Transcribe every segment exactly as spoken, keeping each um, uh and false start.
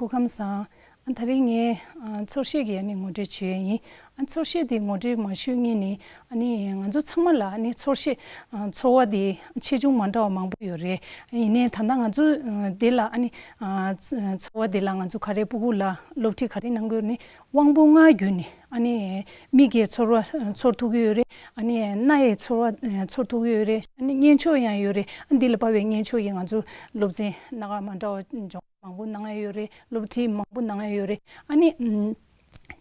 སྐུ་ཁམས་བཟང་། ཨ་ད་རིང་ངས་ཨ་ཚོར་ཤེས་ཀྱི་ཨ་ནི་ངོ་སྤྲོད་བྱེད་ཡས་ཡིན། ཨ་ཚོར་ཤེས་དེ་ངོ་སྤྲོད་མ་ཞུས་སྔོན་ནས་ཨ་ནི་ང་ཚོ་ཚང་མ་ལ་ཨ་ནི་ཚོར་ཤེས་ཨ་ཚོར་བ་དེ་ཆེ་ཆུང་མ་འདྲ་བ་མང་པོ་ཡོད་རེད། ཡིན་ནའི་ད་ལྟ་ང་ཚོ་ཨ་དེ་ལ་ཨ་ནི་ཨ་ཚོར་བ་དེ་ལ་ང་ཚོ་ག་རེ་སྤུ་གུ་ལ་སློབ་ཁྲིད་ག་རེ་གནང་དགོས་ནི་དབང་པོ་ལྔ་བརྒྱུད་ནས་ཨ་ནི་མིག་གིས་ཚོར་བ་ཚོར་ཐུབ་ཀྱི་ཡོད་རེད། ཨ་ནི་རྣ་ཡིས་ཚོར་བ་ཚོར་ཐུབ་ཀྱི་ཡོད་རེད། ཨ་ནི་སྙན་ཆོས་ཡང་ཡོད་རེད། ཨ་འདི་ལ་དཔག་པའི་སྙན་ཆོས་ཀྱི་ང་ཚོ་སློབ་ཚན་སྣ་ཁ་མ་འདྲ་བ་སྦྱོང་མང་པོ་གནང་ཡ་ཡོད་རེད། སློབ་ཁྲིད་མང་པོ་གནང་ཡ་ཡོད་རེད། ཨ་ནི་ཨམ་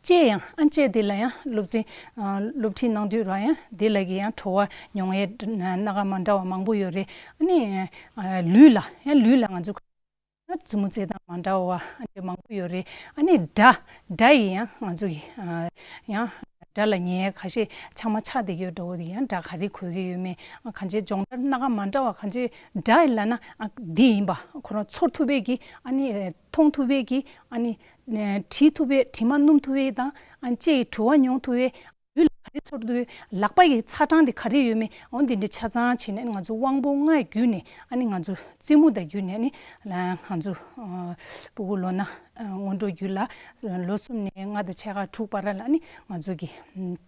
ལྕེ་ཡང་ཨ་ལྕེ་དེ་ལ་ཡང་སློབ་ཚན་ཨ་སློབ་ཁྲིད་གནང་དུས་ར་ཡང་དེ་ལ་གི་ཡང་བྲོ་བ་མྱོང་ཡས་སྣ་ཁ་མ་འདྲ་བ་མང་པོ་ཡོད་རེད། ཨ་ནི་ཨ་ལུས་ལ་ཡང་ལུས་ལ་ང་ཚོ་མཛུབ་མོ་རྩེ་སྟངས་མ་འདྲ་བ་ཨ་འདྲ་མང་པོ་ཡོད་རེད། ཨ་ནི་སྒྲ་སྒྲ་ཡི་ཡང་ང་ཚོ་གི་ཨ་ཡང་སྒྲ་ལ་ཉན་ཁ་ཤས་ཆག་མ་ཆག་བསྡད་ཀྱི་ཡོད་འགྲོ་གི་ཡང་སྒྲ་ག་རེ་གོ་གི་ཡོད་མེད་ཨ་གང་ཅིའི་སྦྱོང་བརྡར་སྣ་ཁ་མ་འདྲ་བ་གང་ཅིའི་སྒྲ་ཡི་ལབ་ན་ཨ་འདི་ཡིན་པ་ཁོ་རང་ཚོར་ཐུབ་པའི་གི་ཨ་ནི་མཐོང་ཐུབ་པའི་གི་ཨ་ནི་དྲིས་ཐུབ་པའི་དྲི་མ་སྣོམ་ཐུབ་པའི་དང་ཨ་ལྕེ་ཡི་བྲོ་བ་མྱོང་ཐུབ་པའི་ལུས་ལ་ག་རེ་ཚོར་འདུག་ལག་པ་ཡི་ཚ་གྲང་དེ་ག་རེ་ཡོད་མེད་འོ་འདི་འདྲ་ཆ་ཚང་བྱས་ནས་ང་ཚོ་དབང་པོ་ལྔ་བརྒྱུད་ནས་ཨ་ནི་ང་ཚོ་རྩེད་མོ་དང་བརྒྱུད་ནས་ཨ་ནི་ང་ཚོ་ཨ་སྤུ་གུ་ལོ་ན་ཨ་སྔོན་འགྲོ་བརྒྱུད་ལ་ལོ་གསུམ་ནས་ལྔ་དང་ཕྱེད་ཀ་དྲུག་བར་ལ་ཨ་ནི་ང་ཚོ་གི་ཨ་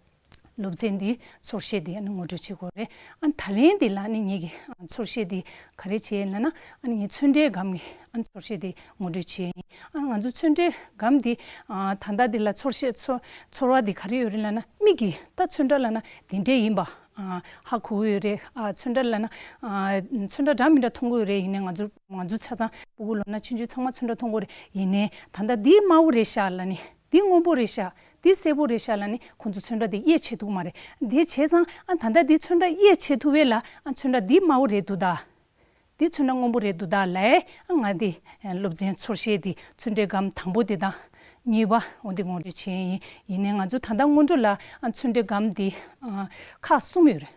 སློབ་ཚན་འདི་ཚོར་ཤེས་འདི་ཨ་ནི་ངོ་སྤྲོད་བྱེད་དགོས་རེད། ཨ་ནི་ད་ལན་འདི་ལ་ཨ་ནི་ངེད་ཀྱི་ཨ་ཚོར་ཤེས་འདི་ག་རེ་བྱས་ཡིན་ལབ་ན་ཨ་ནི་ངས་ཚོན་ཁྲའི་སྒམ་གྱི་ཨ་ནི་ཚོར་ཤེས་འདི་ངོ་སྤྲོད་བྱས་ཡིན། ཨ་ང་ཚོ་ཚོན་ཁྲའི་སྒམ་འདི་ཨ་ད་ལྟ་འདི་ལ་ཚོར་ཤེས་ཚོར་ཚོར་བ་འདི་ག་རེ་ཡོད་རེད་ལབ་ན་མིག་གིས་ད་ཚོན་ཁྲ་ལབ་ན་འདི་འདྲས་ཡིན་པ་ཨ་ཧ་གོ་གི་ཡོད་རེད། ཨ་ཚོན་ཁྲ་ལབ་ན་ཨ་ཚོན་ཁྲ་འདྲ་མི་འདྲ་མཐོང་གི་ཡོད་རེད། ཡིན་ནའི་ང་ཚོ་ང་ཚོ་ཆ་ཚང་སྤུ་གུ་ལོ་ན་ཆུང་ཆུང་ཚང་མ་ཚོན་ཁྲ་མཐོང་གི་ཡོད་རེད། ཡིན་ནའི་ད་ལྟ་འདི་དམར་པོ་རེད་ཤག་ལབ་ནས། འདི་སྔོན་པོ་རེད་ཤག་འདི་སེར་པོ་རེད་ཤག་ལབ་ནི་ཁོང་ཚོ་ཚོན་ཁྲ་འདི་དབྱེ་ཕྱེ་ཐུབ་མ་རེད། འདི་བྱས་ཙང་ཨ་ད་ལྟ་འདི་ཚོན་ཁྲ་དབྱེ་ཕྱེ་ཐུབ་པས་ལ་ཨ་ཚོན་ཁྲ་འདི་དམར་པོ་རེད་འདུག་ད། འདི་ཚོན་ཁྲ་སྔོན་པོ་རེད་འདུག་ད་ལབ་ཨ་ང་འདི་སློབ་ཚན་ཚོར་ཤེས་འདི་ཚོན་ཁྲའི་སྒམ་དང་པོ་འདི་དང་གཉིས་པ་འོ་འདི་ངོ་སྤྲོད་བྱས་ཡིན། ཡིན་ནའི་ང་ཚོ་ད་ལྟ་སྔོན་འགྲོ་ལ་ཨ་ཚོན་ཁྲའི་སྒམ་འདི་ཨ་ཁག་གསུམ་ཡོད་རེད།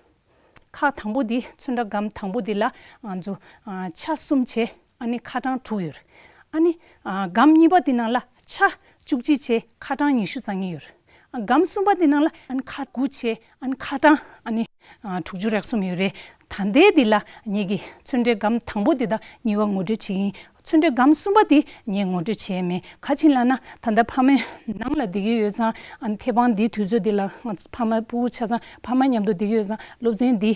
ཁག་དང་པོ་འདི་ཚོན་ཁྲ་སྒམ་དང་པོ་འདི་ལ་ང་ཚོ་ཨ་ཆ་གསུམ་བྱས། ཨ་ནི་ཁ་གྲངས་དྲུག་ཡོད་རེད། ཨ་ནི་ཨ་སྒམ་གཉིས་པ་དེ་ནང་ལ་ཆ་བཅུ་གཅིག་བྱས་ཁ་གྲངས་ཉི་ཤུ་རྩ་གཉིས་ཡོད་རེད། ཨ་སྒམ་གསུམ་པ་དེ་ནང་ལ་ཨ་ནི་ཁ་དགུ་བྱས་ཨ་ནི་ཁ་གྲངས་ཨ་ནི་ཨ་དྲུག་ཅུ་རེ་གསུམ་ཡོད་རེད། ད་ལྟའི་འདི་ལ་ངེད་ཀྱི་ཚོན་ཁྲའི་སྒམ་དང་པོ་དེ་དང་གཉིས་པ་ངོ་སྤྲོད་བྱེད་ཀྱི་ཡིན། ཚོན་ཁྲའི་སྒམ་གསུམ་པ་དེ་ངས་ངོ་སྤྲོད་བྱས་མེད། ག་ཕྱིན་ལབ་ན་ད་ལྟ་ཕ་མའི་ནང་ལ་བསྡད་ཀྱི་ཡོད་ཙང་ཨ་ནི་ཐེ་པང་འདིའི་དུས་ཚོད་འདི་ལ་ང་ཕ་མ་སྤུ་གུ་ཆ་ཚང་ཕ་མ་མཉམ་དུ་བསྡད་ཀྱི་ཡོད་ཙང་སློབ་ཚན་འདི་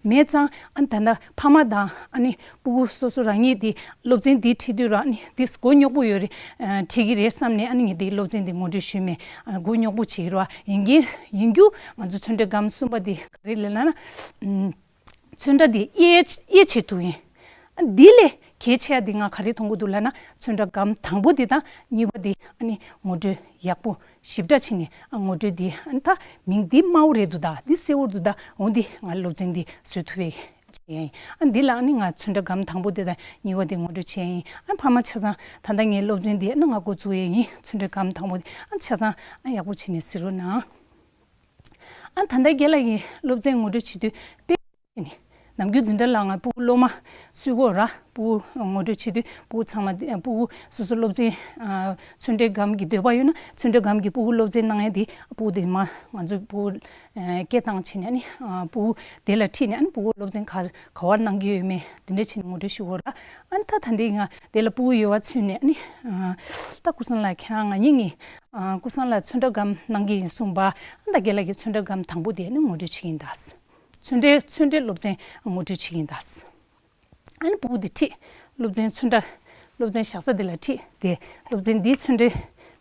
མེད་ཙང་ཨ་ད་ལྟ་ཕ་མ་དང་ཨ་ནི་སྤུ་གུ་སོ་སོ་རང་ཉིད་དེ་སློབ་ཚན་འདི་ཁྲིད་དུས་ར་ཨ་ནི་འདི་མགོ་རྙོག་པོ་ཡོད་རེད། ཨ་ཁྲིད་ཀྱི་རེད་བསམ་ནས་ཨ་ནི་ངས་འདི་སློབ་ཚན་འདི་ངོ་སྤྲོད་ཞུས་མེད། ཨ་མགོ་རྙོག་པོ་བྱེད་ཀྱི་རེད་བ། ཡིན་གྱི་ཡིན་རྒྱུ་ང་ཚོ་ཚོན་ཁྲའི་སྒམ་གསུམ་པ་འདི་ག་རེ་ལབ་ན་ཨ་ཚོན་ཁྲ་འདི་དབྱེ་དབྱེ་བྱེད་ཐུབ་ཡིན། ཨ་འདི་ལས་གལ་ཆེ་བ་འདི་ང་ག་རེ་མཐོང་གི་འདུག་ལབ་ན་ཚོན་ཁྲ་སྒམ་དང་པོ་འདི་དང་གཉིས་པ་འདི་ཨ་ནི་ངོ་སྤྲོད་ཡག་པོ། ཞིབ་ཕྲ་བྱས་ནས་ཨ་ངོ་སྤྲོད་འདི་ཨ་ད་མིང་འདི་དམར་པོ་རེད་འདུག་ད། འདི་སེར་པོ་འདུག་ད། འོ་འདི་ང་སློབ་ཚན་འདི་བཟོ་ཐུབ་པའི་བྱས་ཡིན། ཨ་འདི་ལ་ཨ་ནི་ང་ཚོན་ཁྲ་སྒམ་དང་པོ་འདི་དང་གཉིས་པ་འདི་ངོ་སྤྲོད་བྱས་ཡིན། ཨ་ཕ་མ་ཆ་ཚང་ད་ལྟ་ངའི་སློབ་ཚན་འདི་ཨ་ནི་ང་འགོ་བཙུགས་ཡས་ཡིན། ཚོན་ཁྲ་སྒམ་དང་པོ་འདི་ཨ་ཆ་ཚང་ཨ་ཡག་པོ་བྱས་ནས་གཟིགས་རོགས་གནང་། ཨ་ད་ལྟ་རྒན་ལགས་ཀྱི་སློབ་ཚན་ངོ་སྤྲོད་བྱེད་དུས་དཔེ་ནི། ནམ་རྒྱུན་འཛིན་གྲྭ་ལ་ང་སྤུ་གུ་སློབ་མ་སུས་གོ་ར་སྤུ་གུ་ངོ་སྤྲོད་བྱེད་དུས་སྤུ་གུ་ཚང་མ་སྤུ་གུ་སོ་སོ་སློབ་ཚན་ཚོན་ཁྲའི་སྒམ་གྱི་འདོད་པ་ཡོད་ན་ཚོན་ཁྲའི་སྒམ་གྱི་སྤུ་གུ་སློབ་ཚན་གནང་ཡས་དེ་སྤུ་གུ་དེ་མ་ང་ཚོས་སྤུ་གུ་སྐད་བཏང་བྱས་ནས་ཨ་ནི་སྤུ་གུ་དེ་ལ་ཁྲིད་ནས་ཨ་ནི་སྤུ་གུ་སློབ་ཚན་ག་ག་བར་གནང་གི་ཡོད་མེད་དེ་འདྲ་བྱས་ནས་ངོ་སྤྲོད་ཞུ་དགོས་ར། ཨ་ནི་ད་ད་འདི་ང་དེ་ལ་སྤུ་གུ་ཡོད་པ་ཚུད་ནས་ཨ་ནི་ད་སྐུ་སངས་ལགས་ཁྱེད་རང་ང་གཉིས་ངས་སྐུ་སངས་ལགས་ཚོན་ཁྲ་སྒམ་གནང་གི་ཡིན་གསུངས་པ། ཨ་ད་རྒན་ལགས་ཀྱི་ཚོན་ཁྲ་སྒམ་དང་པོ་དེ་ཨ་ནི་ངོ་སྤྲོད་བྱེད་ཀྱི་ཡིན་ད། ཚོན་ཁྲའི་ཚོན་ཁྲའི་སློབ་ཚན་ངོ་སྤྲོད་བྱེད་ཀྱི་ཡིན་ད། ཨ་ནི་སྤུ་གུ་དེ་ཁྲིད། སློབ་ཚན་ཚོན་ཁྲ་སློབ་ཚན་བཞག་ས་དེ་ལ་ཁྲིད་དེ་སློབ་ཚན་འདིའི་ཚོན་ཁྲའི་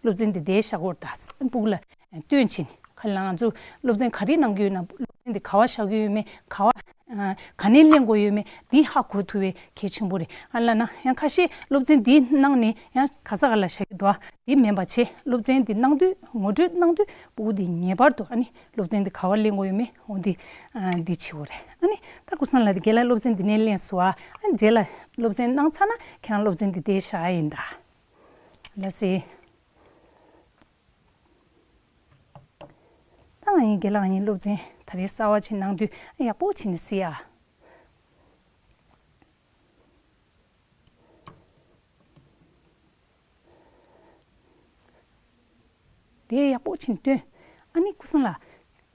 སློབ་ཚན་འདི་དེ་བཞག་དགོས་ད། ཨ་ནི་སྤུ་གུ་ལ་སྟོན་བྱིན། ཁ་ལ་ང་ཚོ་སློབ་ཚན་ག་རེ་གནང་གི་ཡོད་ན་སློབ་ཚན་འདི་ག་བ་བཞག་གི་ཡོད་མེད་ག་བ་ག་ནས་ལེན་དགོས་ཡོད་མེད་འདི་ཧ་གོ་ཐུབ་པའི་གལ་ཆེན་པོ་རེད། ཨ་ལ་ན་ཡང་ཁ་ཤས་སློབ་ཚན་འདི་གནང་ནས་ཡང་ག་ས་ག་ལ་བཞག་གི་འདུག་ཨ། དེ་མིན་པ་བྱས་སློབ་ཚན་འདི་གནང་དུས་ངོ་སྤྲོད་གནང་དུས་སྤུ་གུ་འདི་ངེས་པར་དུ་ཨ་ནི་སློབ་ཚན་འདི་ག་བ་ལེན་དགོས་ཡོད་མེད་འོ་འདི་ཨ་འདི་བྱེད་དགོས་རེད། ཨ་ནི་ད་སྐུ་སངས་ལགས་འདི་རྒན་ལགས་སློབ་ཚན་འདི་ནས་ལེན་སོང་ཨ། ཨ་ནི་རྗེས་ལ་སློབ་ཚན་གནང་ཚར་ན་ཁྱེད་རང་སློབ་ཚན་འདི་དེ་བཞག་ཡིན་ད། ལགས་སེ། ད་ང་ཡིན་རྒན་ལགས་ང་ཡིན་སློབ་ཚན་ད་རེས་གསར་བ་ཅིག་གནང་དུས་ཨ་ཡག་པོ་བྱས་ནས་གཟིགས་ཨ། དེ་ཡག་པོ་ཕྱིན་སྟོན། ཨ་ནི་སྐུ་སངས་ལགས།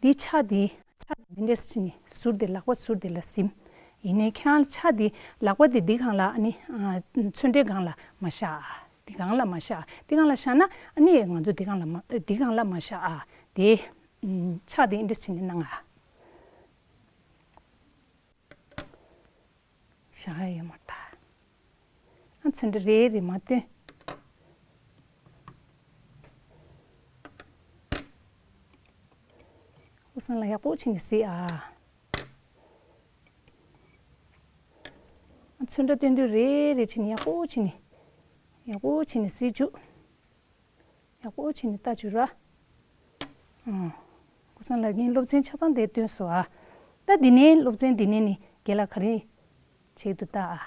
དེ་ཕྱག་དེ་ཕྱག་དེ་འདི་འདྲས་ཕྱིན་ནས་ཟུར་དེ་ལག་པ་ཟུར་དེ་ལ་ཟིན། ཡིན་ནའི་ཁྱེད་རང་ལ་ཕྱག་དེ་ལག་པ་དེ་འདི་སྒང་ལ་ཨ་ནི་ཨ་ཚོན་ཁྲའི་སྒང་ལ་མ་བཞག་ཨ། འདི་སྒང་ལ་མ་བཞག་འདི་སྒང་ལ་བཞག་ན་ཨ་ནི་ང་ཚོ་འདི་སྒང་ལ་མ་འདི་སྒང་ལ་མ་བཞག་ཨ། དེ་ཕྱག་དེ་འདྲ་བྱས་ནས་གནང་ཨ། བཞག་ཡ་ཡོད་མ་རེད་ད། ཨ་ཚོན་ཁྲ་རེ་རེ་མ་བཏོན། སྐུ་སྲུང་ལ་ཡག་པོ་བྱས་ནས་གཟིགས་ཨ། ཨ་ཚོན་ཁྲ་བཏོན་དུས་རེ་རེ་བྱས་ནས་ཡག་པོ་བྱས་ནས་ཡག་པོ་བྱས་ནས་གཟིགས་བཅུག་ཡག་པོ་བྱས་ནས་ལྟ་བཅུག་ར། ཨང་། སྐུ་སྲུང་ལགས་ངས་སློབ་ཚན་ཆ་ཚང་དེ་བཏོན་སོང་ཨ། ད་འདི་ནས་སློབ་ཚན་འདི་ནས་ནི་རྒན་ལགས་ག་རེ་བྱེད་འདུག་ལྟ་ཨ།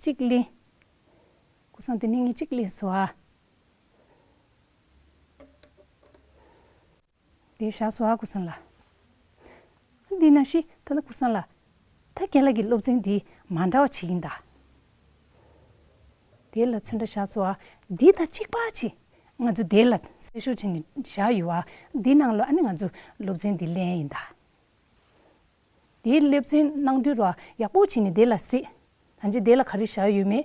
གཅིག་ལེན། སྐུ་སྲུང་འདི་ནས་ངས་གཅིག་ལེན་སོང་ཨ། དེ་བཞག་སོང་ཨ་སྐུ་སྲུང་ལགས། འདི་ནང་བཞིན་ད་ལྟ་སྐུ་སྲུང་ལགས། ད་རྒན་ལགས་ཀྱི་སློབ་ཚན་འདི་མ་འདྲ་བ་བྱེད་ཀྱིན་གདའ། དེ་ལ་ཚོན་ཁྲ་བཞག་སོང་ཨ། འདི་དང་གཅིག་པ་བྱེད། ང་ཚོ་དེ་ལ་གསལ་ཤོས་བྱས་ནས་བཞག་ཡོད་ཨ། འདི་ནང་ལ་ཨ་ནི་ང་ཚོ་སློབ་ཚན་འདི་ལེན་ཡིན་གདའ། དེའི་སློབ་ཚན་གནང་དུས་ར་ཡག་པོ་བྱས་ནས་དེ་ལ་གཟིགས། ད་ཅི་དེ་ལ་ག་རེ་བཞག་ཡོད་མེད།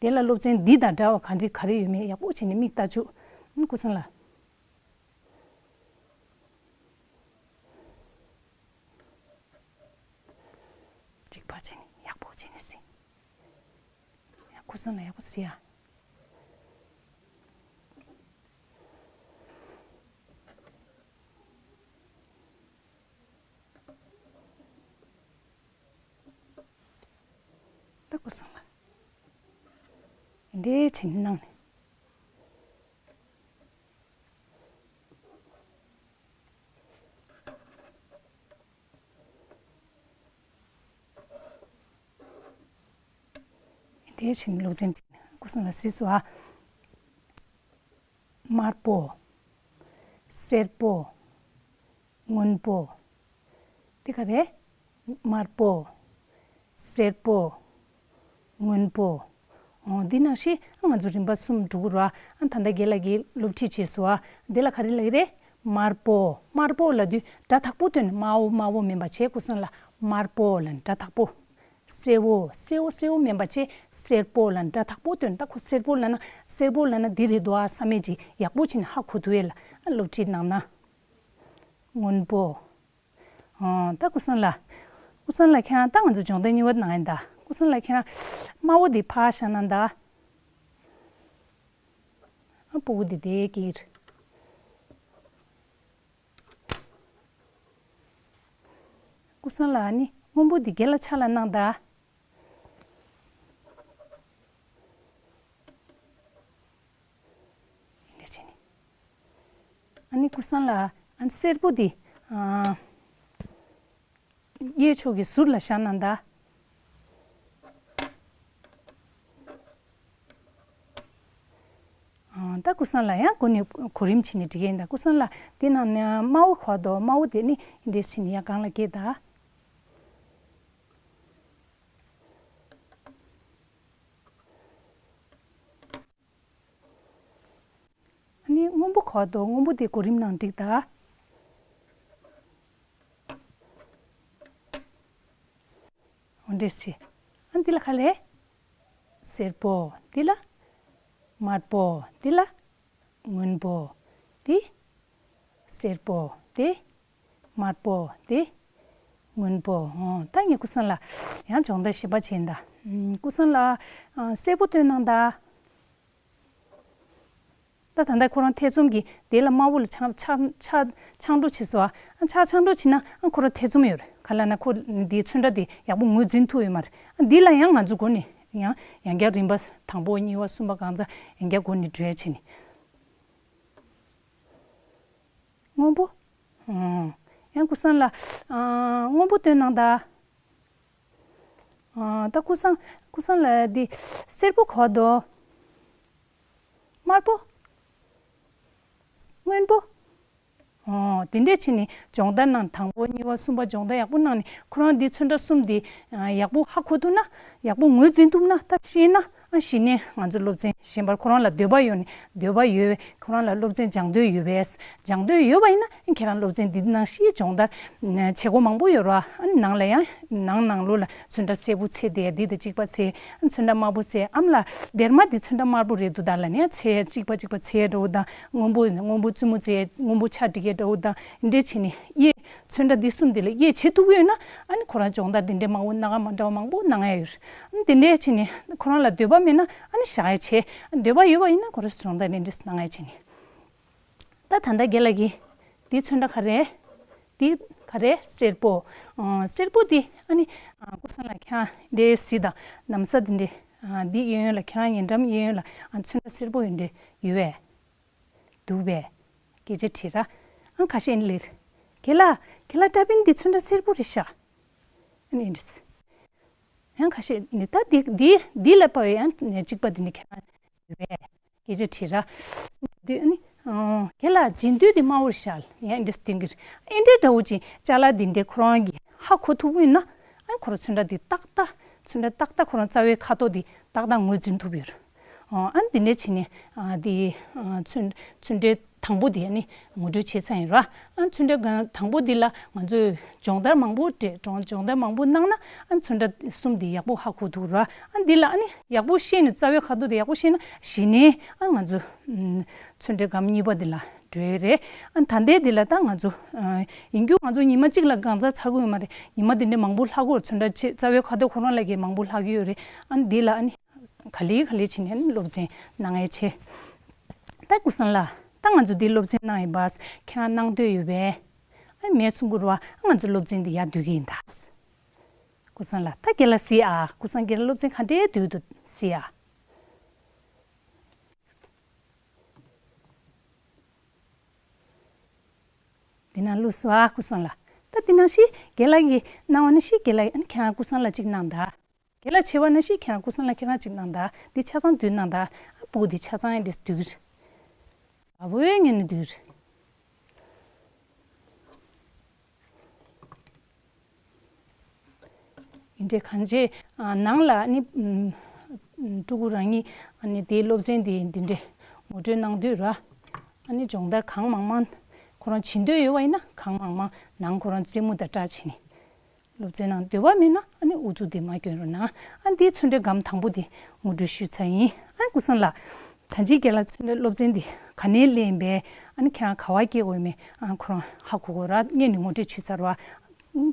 དེ་ལ་སློབ་ཚན་འདི་དང་འདྲ་བ་ག་འདྲ་ག་རེ་ཡོད་མེད་ཡག་པོ་བྱས་ནས་མིག་ལྟ་བཅུག་ཨང་། སྐུ་སྲུང་ལགས། གཅིག་པ་བྱས་ནས་ཡག་པོ་བྱས་ནས་གཟིགས། ཡ་སྐུ་སྲུང་ལགས་ཡག་པོ་གཟིགས་ཨ། ད་སྐུ་སྲུང་ལགས། འདི་བྱས་ནས་གནང་ནས། དེའི་ཕྱིན་ལུགས་འཛིན་སྐུ་སྲུང་ལ་གཟིགས་སོ་ཨ། དམར་པོ། སེར་པོ། སྔོན་པོ། དེ་ག་རེ། དམར་པོ། སེར་པོ། སྔོན་པོ། འོ་འདི་ནང་བཞིན་ང་ཚོ་རིམ་པ་གསུམ་འགྲོ་གི་རེད་ཨ། ད་ལྟ་རྒན་ལགས་ཀྱིས་སློབ་ཁྲིད་བྱས་སོ་ཨ། འདི་ལ་ག་རེ་ལབ་ཀྱི་རེད། དམར་པོ། དམར་པོ་ལབ་དུས་སྒྲ་དག་པོ་བཏོན་ནས་དམར་པོ་དམར་པོ་མིན་པ་བྱས་སྐུ་སྲུང་ལ་དམར་པོ་ལབ་ནས་སྒྲ་དག་པོ། སེར་པོ། སེར་པོ་སེར་པོ་མིན་པ་བྱས་སེར་པོ་ལབ་ནས་སྒྲ་དག་པོ་བཏོན། ད་ཁོ་སེར་པོ་ལབ་ན་སེར་པོ་ལབ་ན་འདི་རེད་འདུག་ཨ་བསམ་མེད་ཅིག་ཡག་པོ་བྱས་ནས་ཧ་གོ་ཐུབ་ཡས་ལ་སློབ་ཁྲིད་གནང་ན། སྔོན་པོ། ཨ། ད་སྐུ་སྲུང་ལགས། སྐུ་སྲུང་ལགས་ཁྱེད་རང་ད་ང་ཚོ་སྦྱོང་བརྡར་གཉིས་པ་གནང་ཡིན་ད། སྐུ་སྲུང་ལགས་ཁྱེད་རང་དམར་པོ་འདི་ཕར་བཞག་གནང་ད། ཨ་སྤུ་གུ་འདི་དེ་ཀིར། སྐུ་སྲུང་ལགས་ཨ་ནི་སྔོན་པོ་འདི་རྒན་ལགས་ཕྱག་ལ་གནང་ད། འདི་བྱས་ནས། ཨ་ནི་སྐུ་སྲུང་ལགས་ཨ་ནི་སེར་པོ་འདི། ཨ། གཡས་ཕྱོགས་ཀྱི་ཟུར་ལ་བཞག་གནང་ད། ཨ། ད་སྐུ་སྲུང་ལགས་ཡང་སྒོ་ནས་གོ་རིམ་བྱས་ནས་འགྲིག་གི་ཡིན་ད། སྐུ་སྲུང་ལགས་འདི་ནང་ནས་དམར་པོ་གོ་དོ། དམར་པོ་དེ་ནི་འདི་འདྲས་བྱས་ནས་ཡར་སྒང་ལ་བཀལ་ད། ཨ་ནི་སྔོན་པོ་གོ་དོ། སྔོན་པོ་དེ་གོ་རིམ་ནང་བསྒྲིགས་ད། འོ་འདྲས་བྱས། ཨ་འདི་ལ་ག་ལས། སེར་པོ། འདི་ལ། དམར་པོ། འདི་ལ། སྔོན་པོ། འདི། སེར་པོ། འདི། དམར་པོ། འདི། སྔོན་པོ། འོ་ད་ངས་སྐུ་སྲུང་ལགས་ཡང་སྦྱོང་བརྡར་གཞན་པ་བྱས་ཡིན་ད། ཨམ། སྐུ་སྲུང་ལགས། ཨ། སེར་པོ་བཏོན་གནང་ད། ད་ད་ལྟ་ཁོ་རང་ཐེ་ཚོམ་གྱིས་དེ་ལ་དམར་པོ་ལ་ཆག་ཆག་ཆག་ཆག་འགྲོ་བྱེད་སོང་ཨ། ཆག་ཆག་འགྲོ་བྱེད་ན་ཨ་ཁོ་རང་ཐེ་ཚོམ་ཡོད་རེད། ག་ལ་ན་ཁོ་འདིའི་ཚོན་ཁྲ་དེ་ཡག་པོ་ངོས་འཛིན་ཐུབ་ཡོད་མ་རེད། ཨ་འདི་ལ་ཡང་ང་ཚོ་འགོ་ནས་ཡང་ཡང་བསྐྱར་རིམ་པ་དང་པོ་གཉིས་པ་གསུམ་པ་གང་ཚ་ཡང་བསྐྱར་འགོ་ནས་འགྲོ་ཡ་བྱེད་ནི། སྔོན་པོ། ཨང་། ཡང་སྐུ་སྲུང་ལགས། ཨང་། སྔོན་པོ་བཏོན་གནང་ད། ཨང་། ད་སྐུ་སྲུང་། སྐུ་སྲུང་ལགས་འདི་སེར་པོ་གོ་དོ། དམར་པོ། སྔོན་པོ། ཨང་། དེ་འདྲས་བྱས་ནས་སྦྱོང་བརྡར་གནང་། དང་པོ་གཉིས་པ་གསུམ་པ་སྦྱོང་བརྡར་ཡག་པོ་གནང་ནས་ཁོ་རང་འདི་ཚོན་ཁྲ་གསུམ་འདི་ཡག་པོ་ཧ་གོ་ཐུབ་ན། ཡག་པོ་ངོས་འཛིན་ཐུབ་ན། ད་ཤེས་ན། ཨ་གཞི་ནས་ང་ཚོ་སློབ་ཚན་གཞན་པར་ཁོ་རང་ལ་འདོད་པ་ཡོད་ནས་འདོད་པ་ཡོད་པས་ཁོ་རང་ལ་སློབ་ཚན་སྦྱང་འདོད་ཡོད་པས་སྦྱང་འདོད་ཡོད་པ་ཡིན་ན་ཁྱེད་རང་སློབ་ཚན་འདི་ནང་བཞིན་སྦྱོང་བརྡར་བྱེད་སྒོ་མང་པོ་ཡོད་རེད་བ། ཨ་ནི་ནང་ལ་ཡང་ནང་ནང་ལོགས་ལ་ཚོན་ཁྲ་སེར་པོ་ཚེ་འདས་འདི་དང་གཅིག་པ་ཚེ་ཨ་ནི་ཚོན་ཁྲ་དམར་པོ་ཚེ་ཨམ་ལ་སྡེར་མ་འདི་ཚོན་ཁྲ་དམར་པོ་རེད་འདུག་ད་ལ་ནས་ཚེ་གཅིག་པ་གཅིག་པ་ཚེ་འདྲ་བོ་དང་སྔོན་པོ་སྔོན་པོ་བཙུན་མོ་ཚེ་སྔོན་པོ་ཆ་འགྲིག་གི་འདྲ་བོ་དང་འདི་འདྲ་བྱས་ནས་དབྱེ། ཚོན་ཁྲ་འདི་གསུམ་འདི་ལ་དབྱེ་བྱེད་ཐུབ་ཀྱི་ཡོད་ན་ཨ་ནི་ཁོ་རང་སྦྱོང་བརྡར་འདི་འདྲའི་མང་པོ་སྣ་ཁ་མ་འདྲ་བ་མང་པོ་གནང་ཡ་ཡོད་རེད། ཨ་ནི་འདི་འདྲའི་བྱས་ནས་ཁོ་རང་ལ་འདོད་པ་མེད་ན་ཨ་ནི་བཞག་ཡ་བྱེད། འདོད་པ་ཡོད་པ་ཡིན་ན་ཁོ་རང་སྦྱོང་བརྡར་འདི་འདྲས་གནང་ཡ་བྱས་ནས། ད་ད་ལྟ་རྒན་ལགས་ཀྱིས་འདི་ཚོན་ཁྲ་ག་རེ། འདི་ག་རེ་སེར་པོ། ཨ་སེར་པོ་འདི་ཨ་ནི་ཨ་ཀུན་བཟང་ལགས་ཁྱེད་རང་འདི་གཟིགས་དང་ན་བཟའ་འདི་འདྲས་ཨ་འདི་གཡས་གཡོན་ལ་ཁྱེད་རང་ཉེ་འགྲམ་གཡས་གཡོན་ལ་ཨ་ཚོན་ཁྲ་སེར་པོ་ཡོད་འདྲས་ཡོད་པས། འདུག་པས། སྐད་ཆ་དྲིས་ར། ཨང་ཁ་ཤས་ནི་ལིར། གེ་ལ། གེ་ལ་ཏྲ་པིན་འདི་ཚོན་ཁྲ་སེར་པོ་རེད་ཤག་ཨ་ནི་འདྲས། ཡང་ཁ་ཤས་ནི་ད་འདི་འདི་འདི་ལ་དཔའ་བའི་ཡང་ནས་གཅིག་པ་འདི་ནི་ཁྱེད་རང་ཡོད་པས། སྐད་ཆ་དྲིས་ར། འདི་ཨ་ནི། གེ་ལ་རྗེས་མཐུད་འདི་དམར་པོ་རེད་ཤག་ཡང་འདྲས་སྟེང་གིར། ཨེ་འདྲས་འདྲ་བོ་ཅིག་ཅ་ལག་འདི་འདྲས་ཁོ་རང་གིས་ཧ་གོ་ཐུབ་ཀྱི་ཡོད་ན། ཨ་ཁོ་རང་ཚོན་ཁྲ་འདི་ཏག་ཏག་ཚོན་ཁྲ་ཏག་ཏག་ཁོ་རང་རྩ་བའི་ཁ་དོག་འདི་ཏག་ཏག་ངོས་འཛིན་ཐུབ་ཡོད། ཨ་འདི་འདྲས་བྱས་ནས་ཨ་འདི་ཨ་ཚོན་ཚོན་ཁྲའི་དང་པོ་འདི་ཨ་ནི་ངོ་སྤྲོད་བྱས་ཚར་ཡིན་ར། ཨ་ཚོན་ཁྲའི་དང་པོ་འདི་ལ་ང་ཚོས་སྦྱོང་བརྡར་མང་པོ་སྤྲད་སྦྱོང་སྦྱོང་བརྡར་མང་པོ་གནང་ན་ཨ་ཚོན་ཁྲ་གསུམ་འདི་ཡག་པོ་ཧ་གོ་ཐུབ་ར། ཨ་འདི་ལ་ཨ་ནི་ཡག་པོ་ཤེས་ནས་རྩ་བའི་ཁ་དོག་འདི་ཡག་པོ་ཤེས་ན་གཞི་ནས་ཨ་ང་ཚོ་ཚོན་ཁྲའི་སྒམ་གཉིས་པ་འདི་ལ་འགྲོ་ཡི་རེད། ཨ་ད་ལྟའི་འདི་ལ་ད་ང་ཚོ་ཨ་ཡིན་རྒྱུ་ང་ཚོ་ཉི་མ་གཅིག་ལ་གང་ཚ་ཚ་གི་ཡོད་མ་རེད། ཉི་མ་འདི་འདྲའི་མང་པོ་ལྷག་གི་ཡོད་རེད། ཚོན་ཁྲ་ཆེ་རྩ་བའི་ཁ་དོག་ཁོ་རང་ལ་གི་མང་པོ་ལྷག་གི་ཡོད་རེད། ཨ་འདི་ལ་ཨ་ནི་ག་ལེ་ག་ལེ་བྱས་ནས་ཨ་ནི་སློབ་ཚན་གནང་ཡས་བྱས། ད་ཀུན་བཟང་ལགས་ད་ང་ཚོ་འདི་སློབ་ཚན་གནང་ཡིན་པ་ཁྱེད་རང་གནང་འདོད་ཡོད་པས། ཨ་མེད་གསུང་གི་རེད་བ། ཨ་ང་ཚོ་སློབ་ཚན་འདི་ཡར་སྡོད་ཀྱི་ཡིན་ད། ཀུན་བཟང་ལགས་ད་རྒན་ལགས་གཟིགས་ཨ། ཀུན་བཟང་རྒན་ལགས་སློབ་ཚན་ག་འདྲའི་སྡོད་འདུག་གཟིགས་ཨ། འདི་ནང་བླུགས་སོང་ཨ་ཀུན་བཟང་ལགས། ད་འདི་ནང་བཞིན་རྒན་ལགས་ཀྱིས་གནང་བ་ནང་བཞིན་རྒན་ལགས་ཨ་ནི་ཁྱེད་རང་ཀུན་བཟང་ལགས་གཅིག་གནང་ད། རྒན་ལགས་བྱས་པ་ནང་བཞིན་ཁྱེད་རང་ཀུན་བཟང་ལགས་ཁྱེད་རང་གཅིག་གནང་ད། འདི་ཆ་ཚང་བསྡུས་གནང་ད། ཨ་སྤུ་གུ་འདི་ཆ་ཚང་ཨེ་འདྲས་བསྡུས། ཨ་བོའི་ངན་ནི་བསྡུས། ཡིན་འདྲས་གང་བྱས་ཨ་ནང་ལ་ཨ་ནི་ཨམ་ཨམ་ཕྲུ་གུ་རང་ཉིད་ཨ་ནི་དེའི་སློབ་ཚན་དེ་འདི་འདྲས་ངོ་སྤྲོད་གནང་དུས་ར། ཨ་ནི་སྦྱོང་བརྡར་གང་མང་མང་ཁོ་རང་བྱེད་འདོད་ཡོད་པ་ཡིན་ན་གང་མང་མང་ནང་ཁོ་རང་རྩེད་མོ་དང་སྦྲགས་བྱས་ནས་སློབ་ཚན་ནང་འདོད་པ་མེད་ན་ཨ་ནི་ཨུ་ཚུགས་དེ་མ་སྐྱོན་རོགས་གནང་། ཨ་འདིའི་ཚོན་ཁྲའི་སྒམ་དང་པོ་དེ་ངོ་སྤྲོད་ཞུས་ཚར་ཡིན། ཨ་ནི་ཀུན་བཟང་ལགས། ད་ཅི་རྒན་ལགས་ཚོན་ཁྲའི་སློབ་ཚན་འདི་ག་ནས་སླེབས་ཡིན་པས་ཨ་ནི་ཁྱེད་རང་ག་བ་སྐྱེལ་དགོས་མེད་ཨ་ཁོ་རང་ཧ་གོ་གོ་ར་སྔོན་ནས་ངོ་སྤྲོད་བྱས་ཚར་བ། ཨ་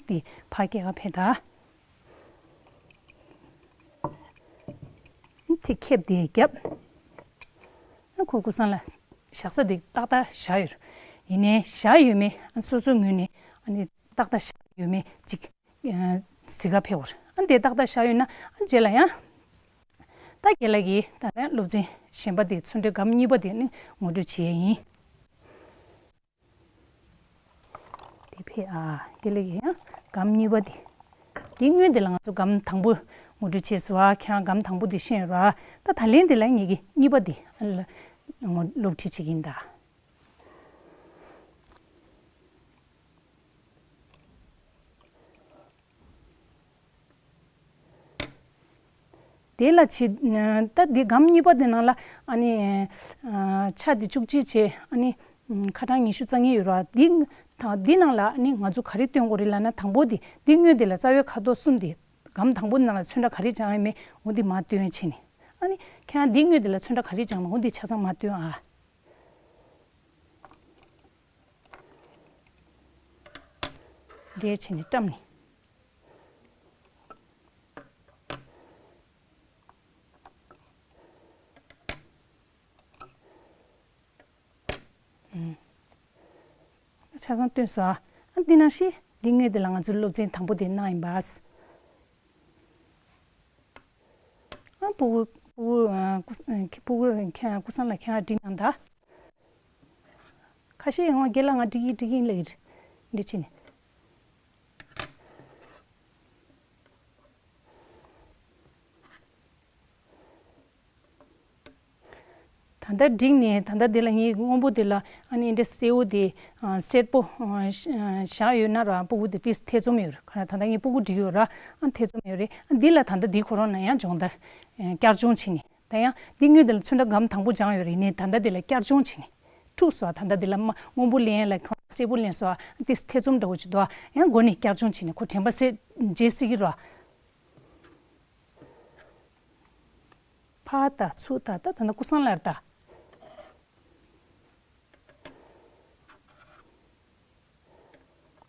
འདི་ཕ་སྐྱེལ་ག་ཕེབས་ད། དེ་ཁེབས་དེ་རྒྱབ། ཁོ་ཀུན་བཟང་ལགས་བཞག་ས་དེ་ཏག་ཏག་བཞག་ཡོད། ཡིན་ནའི་བཞག་ཡོད་མེད་སོ་སོའི་ངོས་ནས་ཨ་ནི་ཏག་ཏག་བཞག་ཡོད་མེད་ཅིག་གཟིགས་ག་ཕེབས་བར་ཨ་དེ་ཏག་ཏག་བཞག་ཡོད་ན་ཨ་རྗེས་ལ་ཡང་། ད་རྒན་ལགས་ཀྱིས་ད་ལན་སློབ་ཚན་གཞན་པ་དེ་ཚོན་ཁྲའི་སྒམ་གཉིས་པ་དེ་ནི་ངོ་སྤྲོད་བྱེད་ཡས་ཡིན། དེ་ཕེ་ཨ། དེ་ལས་ཀྱི་ཡང་སྒམ་གཉིས་པ་དེ། དེ་སྔོན་དེ་ལ་ང་ཚོ་སྒམ་དང་པོ་ངོ་སྤྲོད་བྱས་སོང་ཨ། ཁྱེད་རང་སྒམ་དང་པོ་དེ་ཤེས་ཡོད་ར། ད་ད་ལན་དེ་ལ་ངེད་ཀྱི་གཉིས་པ་དེ་ཨ་ལ་ངོ་སློབ་ཁྲིད་བྱེད་ཀྱི་ཡིན་ད། དེ་ལ་ཆེ། ད་འདི་སྒམ་གཉིས་པ་དེ་ནང་ལ་ཨ་ནི་ཆ་དེ་བཅུ་གཅིག་བྱས་ཨ་ནི་ཁ་གྲངས་ཉི་ཤུ་རྩ་གཉིས་ཡོད་ར། འདི་ད་འདི་ནང་ལ་ཨ་ནི་ང་ཚོ་ག་རེ་སྟོན་དགོས་རེད་ལབ་ན་དང་པོ་དེ་འདི་སྔོན་དེ་ལ་རྩ་བའི་ཁ་དོག་གསུམ་དེ་སྒམ་དང་པོ་ནང་ལ་ཚོན་ཁྲ་ག་རེ་སྦྱངས་ཡོད་མེད་འོ་འདི་མར་སྟོན་བྱས་ནས་ཨ་ནི་ཁྱེད་རང་འདི་སྔོན་དེ་ལ་ཚོན་ཁྲ་ག་རེ་སྦྱངས་ན་འོ་འདི་ཆ་ཚང་མར་སྟོན་ཨ། འདྲེས་བྱས་ནས་བཀྲམ་ནས། ཆ་ཚང་བཏོན་སོང་ཨ། འདི་ནང་བཞིན་འདི་སྔོན་དེ་ལ་ང་ཚོའི་སློབ་ཚན་དང་པོ་དེ་གནང་ཡིན་པ། ཨ་སྤུ་གུ་སྤུ་གུ་ཨ་སྤུ་གུ་ཨ་ཁྱེད་སྤུ་གུ་ཁྱེད་སྐུ་སང་ལ་ཁྱེད་རང་འགྲིག་གནང་ད། ཁ་ཤས་ཡང་རྒན་ལགས་ང་འགྲིག་གི་འགྲིག་གི་ལབ་ཀྱི་རེད། འདི་ཕྱིན་ནས། ད་ལྟ་འགྲིག་ནས་ད་ལྟ་འདི་ལ་ངས་སྔོན་པོ་འདི་ལ་ཨ་ནི་འདི་སེའུ་འདི་ཨ་སེར་པོ་ཨ་བཞག་ཡོད་ན་ར་སྤུ་གུ་འདི་ཏིས་ཐེ་ཚོམ་ཡོད་རེད། ག་རེ་ད་ལྟ་ངས་སྤུ་གུ་འགྲིག་ཡོད་ར་ཨ་ཐེ་ཚོམ་ཡོད་རེད། ཨ་འདི་ལ་ད་ལྟ་འདི་ཁོ་རང་ན་ཡང་སྦྱོང་བརྡར་ཨ་བསྐྱར་སྦྱོང་བྱས་ནས་ ཡང་འདི་དངུལ་དེ་ལ་ཚོན་ཁྲ་སྒམ་དང་པོ་སྦྱངས་ཡོད་རེད། ནས་ད་ལྟ་དེ་ལ་བསྐྱར་སྦྱོང་བྱེད་ནས་འཁྲུགས་སོ། ད་ལྟ་དེ་ལ་མ་སྔོན་པོ་ལེན་ལ་ཁོ་སེར་པོ་ལེན་སོ། དེ་ཐེ་ཚོམ་འདྲ་བོ་ཅིག་འདུག་ཡང་མགོ་ནས་བསྐྱར་སྦྱོང་བྱེད་ནས་ཁོ་དྲན་པ་སེ་བརྗེད་སྲིད་ཀྱི་རོ། ཕར་ལྟ་ཚུར་ལྟ་ད་ད་ནི་ཀུན་བཟང་ལ་ལྟ།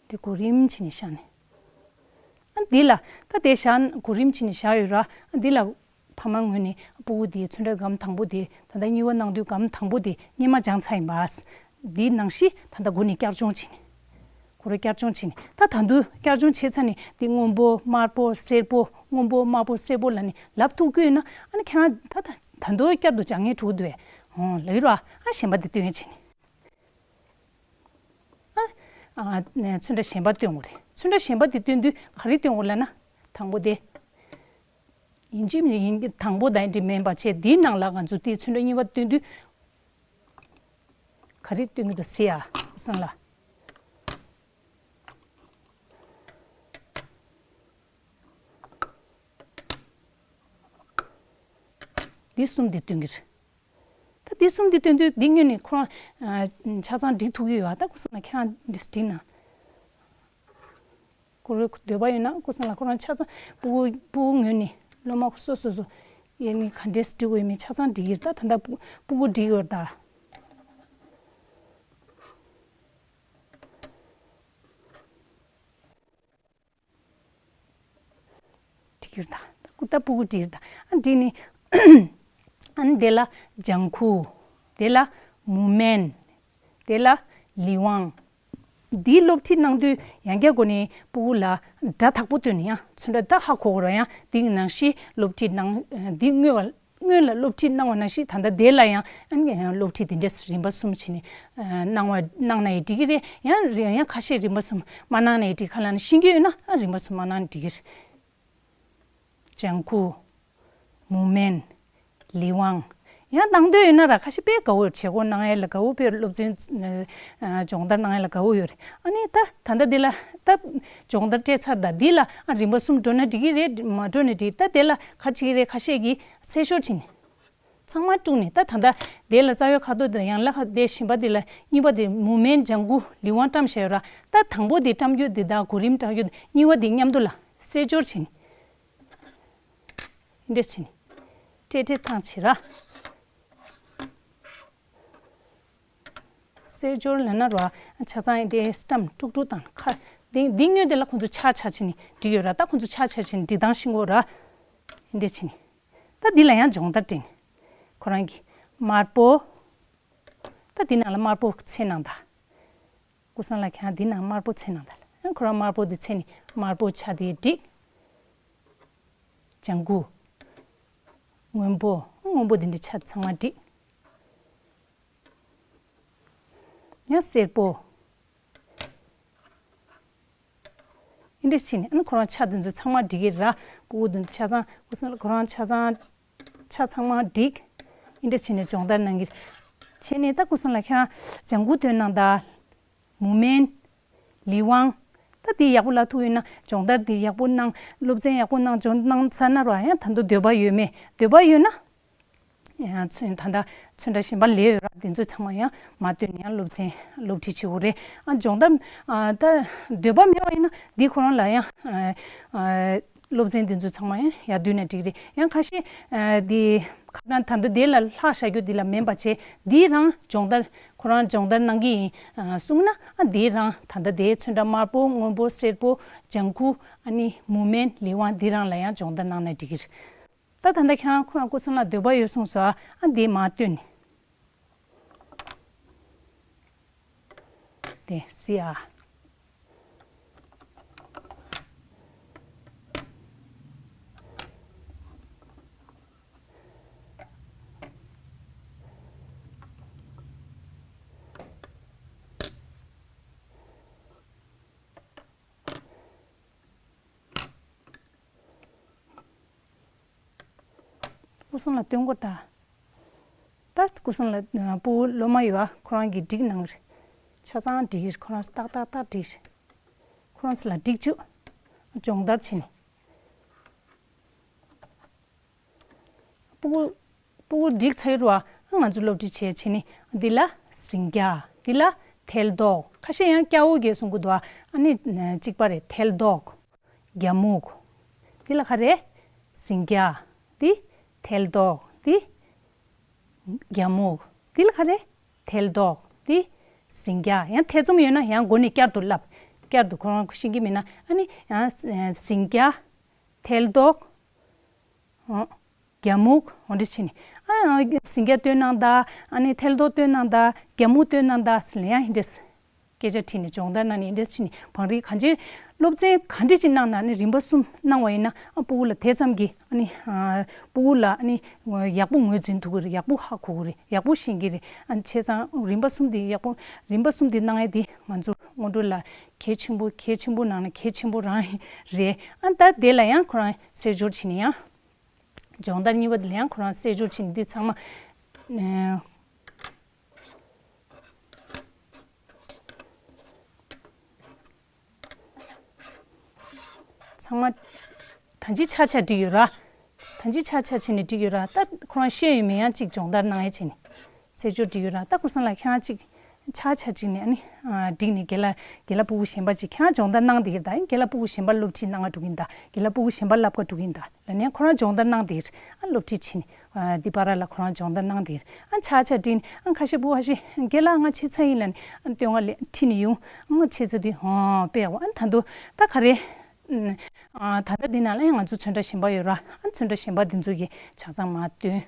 འདི་གོ་རིམ་བྱས་ནས་བཞག་ནས། ཨ་འདི་ལ་ད་དེ་བཞག་གོ་རིམ་བྱས་ནས་བཞག་ཡོད་ར། ཨ་འདི་ལ་ཕ་མ་ངོས་ནས་སྤུ་གུ་དེའི་ཚོན་ཁྲ་སྒམ་དང་པོ་དེ་ད་ལྟ་གཉིས་པ་གནང་དུས་སྒམ་དང་པོ་དེ་སྔོན་མ་སྦྱངས་ཚར་ཡིན་པ། འདི་ནང་བཞིན་ད་ལྟ་མགོ་ནས་བསྐྱར་སྦྱོང་བྱས་ནས། ཁོ་རང་བསྐྱར་སྦྱོང་བྱས་ནས་ད་ད་དུང་བསྐྱར་སྦྱོང་བྱས་ཚར་ནས་འདི་སྔོན་པོ་དམར་པོ་སེར་པོ་སྔོན་པོ་དམར་པོ་སེར་པོ་ལ་ནི་ལབ་ཐུབ་ཀྱི་ཡོད་ན། ཨ་ནི་ཁྱེད་རང་ད་ད་ད་དུང་བསྐྱར་དུ་སྦྱང་མཁན་འགྲོ་གི་འདུག་བས། ཨོ་ལབ་ཀྱི་ར། ཨ་གཞན་པ་འདི་སྟོན་བྱས་ནས། ཨ་ཨ་ཚོན་ཁྲ་གཞན་པ་སྟོན་དགོས་རེད། ཚོན་ཁྲ་གཞན་པ་དེ་སྟོན་དུས་ག་རེ་སྟོན་དགོས་ལབ་ན། དང་པོ་དེ། ཡིན་གཅིག་མིན་གཅིག་དང་པོ་དང་འདི་མིན་པ་བྱས། འདིའི་ནང་ལ་ང་ཚོ་དེའི་ཚོན་ཁྲ་གཉིས་པ་སྟོན་དུས་ག་རེ་སྟོན་གྱི་འདུག་ཟེར་ཡ་བསམ་ལ། འདི་གསུམ་འདི་སྟོན་གྱི་རེད། ད་འདི་གསུམ་འདི་སྟོན་དུས་འདི་སྔོན་ནས་ཁོ་རང་ཨ་ཆ་ཚང་སྒྲིག་ཐུབ་ཀྱི་ཡོད་ཨ། ད་ཀུན་བཟང་ལགས་ཁྱེད་རང་འདི་སྒྲིག་ན། ཁོ་རང་འདོད་པ་ཡོད་ན་ཀུན་བཟང་ལགས་ཁོ་རང་ཆ་ཚང་སྤུ་གུ་སྤུ་གུ་ངོས་ནས་སློབ་མ་སོ་སོ་སོ་ཡས་ནས་ག་འདྲས་སྒྲིག་དགོས་ཡོད་མེད་ཆ་ཚང་སྒྲིག་གི་རེད། ད་ད་ལྟ་སྤུ་སྤུ་གུ་སྒྲིག་ཡོད་ད། འགྲིག་གི་རེད་ད། ད་སྤུ་གུ་འགྲིག་གི་རེད་ད། ཨ་འགྲིག་ནི། ཨ་ནི་དེ་ལ་ལྗང་ཁུ། དེ་ལ་མུ་མེན། དེ་ལ་ལི་ཝང་། འདིའི་སློབ་ཁྲིད་གནང་དུས་ཡང་བསྐྱར་སྒོ་ནས་སྤུ་གུ་ལ་སྒྲ་དག་པོ་བཏོན་ནས་ཡང་ཚོན་ཁྲ་ད་ཧ་གོ་དགོས་ར། ཡང་འདི་ནང་བཞིན་སློབ་ཁྲིད་གནང་འདི་དངོས་པ། སྔོན་ལ་སློབ་ཁྲིད་གནང་བ་ནང་བཞིན་ད་ལྟ་དེ་ལ་ཡང་ཨ་ནི་སློབ་ཁྲིད་དེ་འདྲས་རིམ་པ་གསུམ་བྱས་ནས་གནང་བ་གནང་ན་ཡང་འགྲིག་གི་རེད། ཡང་ཡང་ཁ་ཤས་རིམ་པ་གསུམ་མ་གནང་ན་ཡང་འགྲིག་ཁ་ལ་ན་ཤེས་ཀྱི་ཡོད་ན་ཨ་རིམ་པ་གསུམ་མ་གནང་ན་འགྲིག་གི་རེད། ལྗང་ཁུ། མུ་མེན། ལི་ཝང་། ཡང་གནང་འདོད་ཡོད་ན་ར་ཁ་ཤས་དཔེ་དགའ་བོ་བྱེད་སྒོ་གནང་ཡས་ལ་དགའ་བོ་དཔེ་སློབ་ཚན་སྦྱོང་བརྡར་གནང་ཡས་ལ་དགའ་བོ་ཡོད་རེད། ཨ་ནི་ད་ད་ལྟ་འདི་ལ་ད་སྦྱོང་བརྡར་སྤྲད་ཚར་ད་འདི་ལ་ཨ་རིམ་པ་གསུམ་འགྲོ་ན་འགྲིག་གི་རེད། མ་འགྲོ་ན་འགྲིག་ད་དེ་ལ་ག་ཅིག་རེད་ཁ་ཤས་ཀྱིས་ཚད་ཤོར་བྱས་ནས། ཚང་མ་དཀྲུགས་ནས་ད་ད་ལྟ་དེ་ལ་རྩ་བའི་ཁ་དོག་དེ་ཡང་ལ་ཁ་དེ་གཞན་པ་དེ་ལ་གཉིས་པ་དེ་མུ་མེན་ལྗང་ཁུ་ལི་ཝང་བཀྲམ་བཞག་ཡོད་ར། ད་དང་པོ་དེ་བཀྲམ་རྒྱུ་དེ་དང་གོ་རིམ་བཀྲམ་རྒྱུ་དེ་གཉིས་པ་དེ་མཉམ་དུ་ལ་གསལ་སྦྱོར་བྱས་ནས་འདྲེ་བྱས་ནས་སྤྲེལ་སྤྲེལ་ཐང་བྱེད་ར། གསལ་སྦྱོར་ལབ་ན་ར་ཆ་ཚང་དེ་སི་ཊམ་དཀྲུག་དཀྲུག་དང་ཁ་དེ་འདི་དངོས་དེ་ལ་ཁོང་ཚོ་ཆ་ཆ་བྱས་ནས་འགྲིག་ཡོད་ར། ད་ཁོང་ཚོ་ཆ་ཆ་བྱས་ནས་འགྲིག་སྟངས་ཤེས་དགོས་ར། འདྲེ་བྱས་ནས་ད་འདི་ལ་ཡང་སྦྱོང་བརྡར་སྤྲད་ནས་ཁོ་རང་གི་དམར་པོ། ད་འདི་ནང་ལ་དམར་པོ་ཚད་གནང་ད། ཀུན་བཟང་ལགས་ཁྱེད་རང་འདི་ནང་དམར་པོ་ཚད་གནང་ད་ལ། ཡང་ཁོ་རང་དམར་པོ་འདི་ཚད་ནི་དམར་པོ་ཆ་དེ་འགྲིག་ལྗང་ཁུ། སྔོན་པོ། སྔོན་པོ་འདི་འདྲའི་ཆ་ཚང་མ་འགྲིག་ཡང་སེར་པོ། འདི་འདྲ་བྱས་ནས་ཨ་ནི་ཁོ་རང་ཆ་འདི་ཚོ་ཚང་མ་འགྲིག་གི་ར། སྤུ་གུ་འདི་ཚོ་ཆ་ཚང་ཀུན་བཟང་ལགས་ཁོ་རང་ཆ་ཚང་ཆ་ཚང་མ་འགྲིག་འདི་འདྲ་བྱས་ནས་སྦྱོང་བརྡར་གནང་གི་བྱས་ནས་ད་ཀུན་བཟང་ལགས་ཁྱེད་རང་ལྗང་ཁུ་སྟོན་གནང་ད། མུ་མེན། ལི་ཝང་། ད་འདི་ཡག་པོ་ལབ་ཐུབ་ཡོད་ན་སྦྱོང་བརྡར་འདི་ཡག་པོ་གནང་སློབ་ཚན་ཡག་པོ་གནང་སྦྱོང་གནང་ཚར་ན་ར་ཡང་ད་དུང་འདོད་པ་ཡོད་མེད་འདོད་པ་ཡོད་ན། ཡང་ཚོན་ད་ལྟ་ཚོན་ཁྲ་གཞན་པ་ལས་ཡོད་ར་འདི་ཚོ་ཚང་མ་ཡང་མ་བཏོན་ནས་ཡང་སློབ་ཚན་སློབ་ཁྲིད་བྱེད་དགོས་རེད། ཨ་སྦྱོང་བརྡར་ཨ་ད་འདོད་པ་མེད་པ་ཡིན་ན་འདི་ཁོ་རང་ལ་ཡང་ཨ་ཨ་སློབ་ཚན་འདི་ཚོ་ཚང་མ་ཡང་ཡར་བསྡུས་ན་འགྲིག་རེད། ཡང་ཁ་ཤས་ཨ་འདི་ཁ་ན་ད་ལྟ་དེ་ལ་ལྷག་བཞག་རྒྱུ་འདི་ལ་མིན་པ་བྱས་འདི་རང་སྦྱོང་བརྡར་ཁོ་རང་སྦྱོང་བརྡར་གནང་གི་ཡིན་ཨ་གསུངས་ན་ཨ་འདི་རང་ད་ལྟ་དེའི་ཚོན་ཁྲ་དམར་པོ་སྔོན་པོ་སེར་པོ་ལྗང་ཁུ་ཨ་ནི་མུ་མེན་ལི་ཝང་འདི་རང་ལ་ཡང་སྦྱོང་བརྡར་གནང་ན་འགྲིག་གི་རེད། ད་ད་ལྟ་ཁྱེད་རང་ཁོ་རང་ཀུན་བཟང་ལགས་འདོད་པ་ཡོད་གསུངས་སོ། ཨ་འདི་མ་བཏོན་ནས་དེ་སི་ཨ། ཀུན་བཟང་ལགས་སྟོན་གོ་ད། ད་ཀུན་བཟང་ལགས་སྤུ་གུ་སློབ་མ་ཡོད་ཨ་ཁོ་རང་གིས་འགྲིག་གནང་རེད། ཆ་ཚང་འགྲིག་རེད། ཁོ་རང་ཏག་ཏག་ཏག་འགྲིག་རེད། ཁོ་རང་ཚོ་ལ་འགྲིག་བཅུག་སྦྱོང་བརྡར་བྱས་ནས། སྤུ་གུ་ ཕྲུ་གུ་འགྲིག་ཚར་བ། ང་ཚོ་སློབ་ཁྲིད་བྱས་བྱས་ནི་འདི་ལ་ཟིང་སྐྱ། འདི་ལ་ཐལ་རྡོག་ཁ་ཤས་ཡང་སྐྱ་བོ་གས་གསུང་གི་འདུག་ཨ་ནི་གཅིག་པ་རེད། ཐལ་རྡོག་རྒྱ་སྨུག་འདི་ལ་ག་རེ། ཟིང་སྐྱ། འདི་ཐལ་རྡོག་འདི་རྒྱ་སྨུག་འདི་ལ་ག་རེ། ཐལ་རྡོག་འདི་ཟིང་སྐྱ། ཡང་ཐེ་ཚོམ་ཡོད་ན་ཡང་མགོ་ནས་བསྐྱར་དུ་ལབ། བསྐྱར་དུ་ཁོ་རང་ཤེས་ཀྱི་མེད་ན། ཨ་ནི་ཡང་ཟིང་སྐྱ། ཐལ་རྡོག་ཨོ། རྒྱ་སྨུག་འོ་འདྲ་བྱས་ནས། ཨ་ཟིང་སྐྱ་སྟོན་གནང་དང་། ཨ་ནི་ཐལ་རྡོག་སྟོན་གནང་དང་། རྒྱ་སྨུག་སྟོན་གནང་དང་ཟེར་ནས་ཡང་འདི་འདྲས་སྐད་ཆ་དྲིས་ནས་སྦྱོང་བརྡར་གནང་ནས་འདི་འདྲས་བྱས་ནས། བང་རིམ་གང་ཅི་སློབ་ཚན་ག་འདྲ་ཅིག་གནང་ན་ནི། རིམ་པ་གསུམ་གནང་བ་ཡིན་ན། ཨ་ཕྲུ་གུ་ལ་དེ་ཙམ་གྱིས། ཨ་ནི་ཨ་ཕྲུ་གུ་ལ་ཨ་ནི་ཡག་པོ་ངོས་འཛིན་ཐུབ་ཀྱི་རེད། ཡག་པོ་ཧ་གོ་གི་རེད། ཡག་པོ་ཤེས་ཀྱི་རེད། ཨ་ནི་བྱས་ཙང་རིམ་པ་གསུམ་དེ་ཡག་པོ། རིམ་པ་གསུམ་དེ་གནང་ཡས་དེ་ང་ཚོ་སྔོན་འགྲོ་ལ་གལ་ཆེན་པོ། གལ་ཆེན་པོ་ནང་ནས་གལ་ཆེན་པོ་རང་རེད། ཨ་ད་དེ་ལ་ཡང་ཁོ་རང་གསལ་སྦྱོར་བྱས་ནས་ཡང་། སྦྱོང་བརྡར་གཉིས་པ་དེ་ལ་ཡང་ཁོ་རང་གསལ་སྦྱོར་བྱས་ནས་འདི་ཚང་མ། ཨ་ཚང་མ་ད་ཅི་ཆ་ཆ་བསྒྲིགས་ཡོད་ར། ད་ཅི་ཆ་ཆ་བྱས་ནས་བསྒྲིགས་ཡོད་ར། ད་ཁོ་རང་ཤེས་ཡོད་མེད་ཡང་གཅིག་སྦྱོང་བརྡར་གནང་ཡས་བྱས་ནས། རྩད་གཅོད་བསྒྲིགས་ཡོད་ར། ད་ཁུ་སང་ལ་ཁྱེད་རང་གཅིག་ཆ་ཆ་བསྒྲིགས་ནས། ཨ་ནི་ཨ་བསྒྲིགས་ནས་རྒན་ལགས། རྒན་ལགས་ཕྲུ་གུ་གཞན་པ་ཅིག་ཁྱེད་རང་སྦྱོང་བརྡར་གནང་བསྡད་ཡོད་ད། རྒན་ལགས་ཕྲུ་གུ་གཞན་པ་སློབ་ཁྲིད་གནང་ག་འགྲོ་གིན་ད། རྒན་ལགས་ཕྲུ་གུ་གཞན་པ་བསླབ་ག་འགྲོ་གིན་ད་ལབ་ནས་ཁོ་རང་སྦྱོང་བརྡར་གནང་བསྡད་ཡོད། ཨ་སློབ་ཁྲིད་བྱས་ནས། ཨ་འདི་བར་ལ་ཁོ་རང་སྦྱོང་བརྡར་གནང་བསྡད་ཡོད། ཨ་ཆ་ཆ་བསྒྲིགས་ནས། ཨ་ཁ་ཤས་ཕྲུ་གུ་ཁ་ཤས་རྒན་ལགས་ང་ཆེ་ཚར་ཡིན་ལབ་ནས། ཨ་སྟོད་ང་ལ་ཁྲིད་ནས་ཡོང་། ཨ་ང་ཆེ་ཚར་དུས་ཧོ་དཔེ་ཡག་པོ། ཨ་ད་དུང་ད་ག་རེ། ཨ་ད་ལྟ་འདི་ནང་ལ་ཡང་ང་ཚོ་ཚོན་ཁྲ་གཞན་པ་ཡོད་ར། ཨ་ཚོན་ཁྲ་གཞན་པ་འདི་ཚོ་གི་ཆ་ཚང་མར་སྟོན།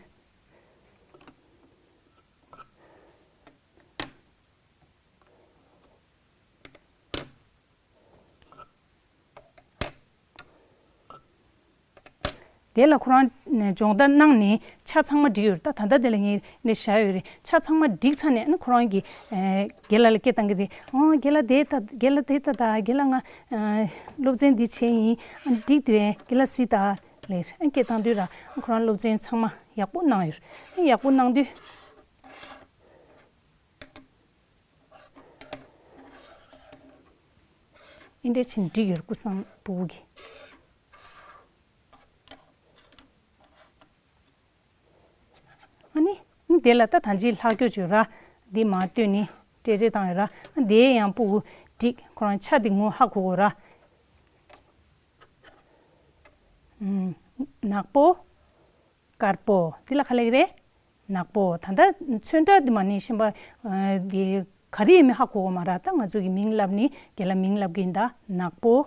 དེ་ལ་ཁོ་རང་སྦྱོང་བརྡར་གནང་ནས་ཆ་ཚང་མ་བསྒྲིགས་ཡོད་རེད། ད་ད་ལྟ་དེ་ལ་ངས་འདི་བཞག་ཡོད་རེད། ཆ་ཚང་མ་བསྒྲིགས་ཚར་ནས། ཨ་ནི་ཁོ་རང་གིས་ཨ་རྒན་ལགས་ལ་སྐད་བཏང་གི་རེད། ཨོ་རྒན་ལགས་དེ་ད། རྒན་ལགས་དེ་ད་ད། རྒན་ལགས་ང་ཨ་སློབ་ཚན་འདི་བྱས་ཡིན། ཨ་འགྲིག་འདུག་གས། རྒན་ལགས་གཟིགས་དང་ལབ། ཨ་སྐད་བཏང་དུས་ར། ཨ་ཁོ་རང་སློབ་ཚན་ཚང་མ་ཡག་པོ་གནང་ཡོད་རེད། ཨ་ཡག་པོ་གནང་དུས། ཨེ་འདྲས་བྱས་ནས་བསྒྲིགས་ཡོད་རེད། ཀུ་སང་ཕྲུ་གུ་གིས། ཨ་ནི་དེ་ལ་ད་ད་ཅི་ལྷག་སྐྱོར་བྱོས་ར། འདི་མར་བཏོན་ནས་སྤྲད་སྤྲད་བཏང་ཡོད་ར། ཨ་དེ་ཡང་ཕྲུ་གུ་བསྒྲིགས། ཁོ་རང་ཆ་དེ་ངོ་ཧ་གོ་གོ་ར། ཨུམ། ནག་པོ། དཀར་པོ། འདི་ལ་ག་ལབ་ཀྱི་རེད། ནག་པོ། ད་ལྟ་ཚོན་ཁྲ་འདི་མ་ནི་གཞན་པ། ཨ་འདི་ག་རེ་ཡིན་མིན་ཧ་གོ་གོ་མ་ར། ད་ང་ཚོ་གི་མིང་ལབ་ནི། རྒན་ལགས་མིང་ལབ་ཀྱི་ཡིན་ད། ནག་པོ།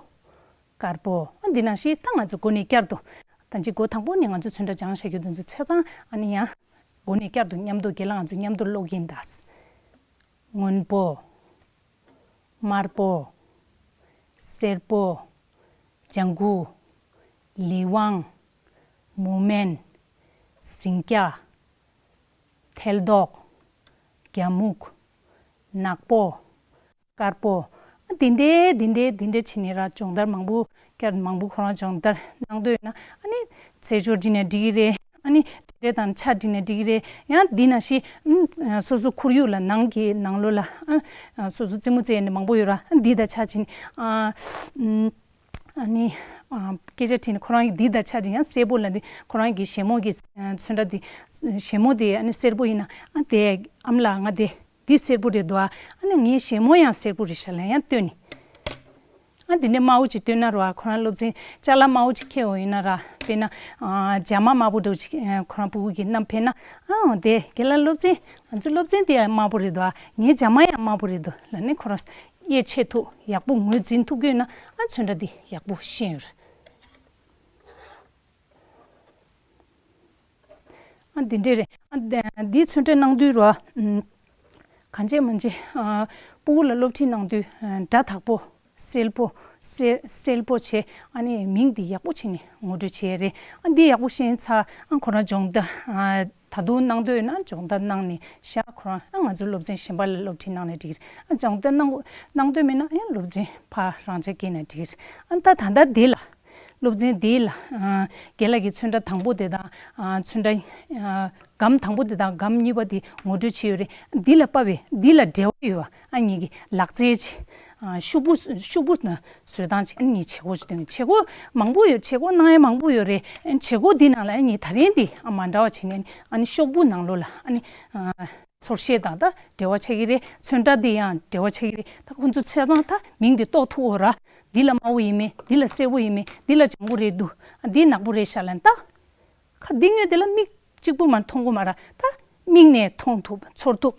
དཀར་པོ། ཨ་འདི་ནང་བཞིན་ད་ང་ཚོ་འགོ་ནས་བསྐྱར་དུ། ད་ཅི་འགོ་དང་པོ་ནས་ང་ཚོ་ཚོན་ཁྲ་སྦྱངས་བཞག་རྒྱུ་དེ་ཚོ་ཆ་ཚང་། ཨ་ནི་ཡང་འགོ་ནས་བསྐྱར་དུ་མཉམ་དུ། རྒན་ལགས་ང་ཚོ་མཉམ་དུ་ཀློག་གི་ཡིན་ད། སྔོན་པོ། དམར་པོ། སེར་པོ། ལྗང་གུ། ལི་ཝང་། མུ་མེན། ཟིང་སྐྱ། ཐལ་རྡོག་རྒྱ་སྨུག་ནག་པོ། དཀར་པོ། ཨ་འདི་འདྲའི་འདི་འདྲའི་འདི་འདྲའི་བྱས་ནས་ར། སྦྱོང་བརྡར་མང་པོ། བསྐྱར་མང་པོ་ཁོ་རང་སྦྱོང་བརྡར་གནང་འདོད་ན། ཨ་ནི་ཚེས་སྦྱོར་བྲིས་ནས་འགྲིག་གི་རེད། ཨ་ནི་འབྲི་སྒྲ་དང་ཆ་བྲིས་ནས་འགྲིག་གི་རེད། ཡང་འདི་ནང་བཞིན། ཨ་སོ་སོ་ཁོར་ཡུག་ལ། ནང་གི་ནང་ལོགས་ལ། ཨ་སོ་སོ་རྩེད་མོ་རྩེ་ཡས་ནི་མང་པོ་ཡོད་ར། ཨ་འདི་དང་ཆ་བྱིན། ཨ་ཨ་ནི་ཨ་སྐད་ཆ་དྲིས་ནས་ཁོ་རང་གི་འདི་དང་ཆ་བྱིན། ཡང་སེར་པོ་ལ་འདི། ཁོ་རང་གི་ཞལ་མོ་གི་ཨ་ཚོན་ཁྲ་འདི། ཞལ་མོ་དེ་ཨ་ནི་སེར་པོ་ཡིན་ན། ཨ་དེ་ཨ་མ་ལགས་ང་དེ། འདི་སེར་པོ་རེད་འདུག་ཨ་ནི་ངའི་ཞལ་མོ་ཡང་སེར་པོ་རེད་ཤག་ལབ་ཡང་སྟོན་ནི། ཨ་འདི་ནས་དམར་པོ་ཅིག་སྟོན་ན་ར། ཁོ་རང་སློབ་ཚན་ཅ་ལག་དམར་པོ་ཅིག་འཁྱེར་ཡོང་ཡིན་ན་ར། དཔེར་ན་ཨ་རྒྱ་མ་དམར་པོ་འདྲ་བོ་ཅིག་ཨ་ཁོ་རང་ཕྲུ་གུ་གིས་བསྣམས་ཕེབས་ན། ཨ་འོ་དེ་རྒན་ལགས་སློབ་ཚན། ང་ཚོའི་སློབ་ཚན་དེ་ཡང་དམར་པོ་རེད་འདུག་ཨ་ངའི་རྒྱ་མ་ཡང་དམར་པོ་རེད་འདུག་ལབ་ནས་ཁོ་རང་དབྱེ་ཕྱེ་ཐུབ། ཡག་པོ་ངོས་འཛིན་ཐུབ་ཀྱི་ཡོད་ན། ཨ་ཚོན་ཁྲ་འདི་ཡག་པོ་ཤེས་ཡོད་རེད། ཨ་འདི་འདྲས་རེད། ཨ་འདི་འདིའི་ཚོན་ཁྲ་གནང་དུས་ར། ཨམ་གང་བྱས་མ་བྱས། ཨ་ཕྲུ་གུ་ལ་སློབ་ཁྲིད་གནང་དུས། ཨ་སྒྲ་དག་པོ། གསལ་པོ། གསལ་གསལ་པོ་བྱས། ཨ་ནི་མིང་འདི་ཡག་པོ་བྱས་ནས་ངོ་སྤྲོད་བྱས་རེད། ཨ་འདི་ཡག་པོ་ཤེས་ཚར། ཨ་ཁོ་རང་སྦྱོང་བརྡར། ཨ་ད་དུང་གནང་འདོད་ཡོད་ན་སྦྱོང་བརྡར་གནང་ནས་བཞག་ཁོ་རང་། ཨ་ང་ཚོའི་སློབ་ཚན་གཞན་པ་ལ་སློབ་ཁྲིད་གནང་ནས་འགྲིག་གི་རེད། ཨ་སྦྱོང་བརྡར་གནང་གནང་འདོད་མེད་ན་ཡང་སློབ་ཚན་ཕར་རང་འཇགས་སྐྱེལ་ནས་འགྲིག་གི་རེད། ཨ་ད་ད་ལྟ་འདི་ལ། སློབ་ཚན་འདི་ལ། ཨ་རྒན་ལགས་ཀྱིས་ཚོན་ཁྲ་དང་པོ་དེ་དང་། ཨ་ཚོན་ཁྲ། ཨ་སྒམ་དང་པོ་དེ་དང་སྒམ་གཉིས་པ་དེ་ངོ་སྤྲོད་བྱས་ཡོད་རེད། འདི་ལ་དཔག་པའི་འདི་ལ་འབྲེལ་བ་ཡོད་པ། ཨ་གཉིས་ཀྱི་ལག་རྩལ་ཅིག་ཨ་ཤོག་བུ་ཤོག་བུ་ན་བཟོ་སྟངས་ཅིག་ཨ་ནི་ངས་བྱེད་སྒོ་ཞིག་སྟོན། བྱེད་སྒོ་མང་པོ་ཡོད། བྱེད་སྒོ་གནང་ཡ་མང་པོ་ཡོད་རེད། ཨ་ནི་བྱེད་སྒོ་འདི་ནང་ལ་ཨ་ནི་ད་རིང་འདི་ཨ་མ་འདྲ་བ་བྱས་ནས་ཨ་ནི་ཤོག་བུ་ནང་ལོགས་ལ་ཨ་ནི་ཨ་ཚོར་ཤེས་དང་ད་འབྲེལ་བ་ཆགས་ཀྱི་རེད། ཚོན་ཁྲ་འདི་ཡང་འབྲེལ་བ་ཆགས་ཀྱི་རེད། ད་ཁོང་ཚོ་ཆ་ཚང་ད་མིང་འདི་རྟོགས་ཐུབ་འོ་ར། འདི་ལ་དམར་པོ་ཡིན་མིན། འདི་ལ་སེར་པོ་ཡིན་མིན། འདི་ལ་ལྗང་གུ་རེད་འདུག་འདི་ནག་པོ་རེད་ཤག་ལབ་ན་ད། ཁ་འདི་ངོས་འདི་ལ་མིག་གཅིག་པུ་མ་མཐོང་གི་མ་རེད། ད་མིག་ནས་མཐོང་ཐུབ། ཚོར་ཐུབ།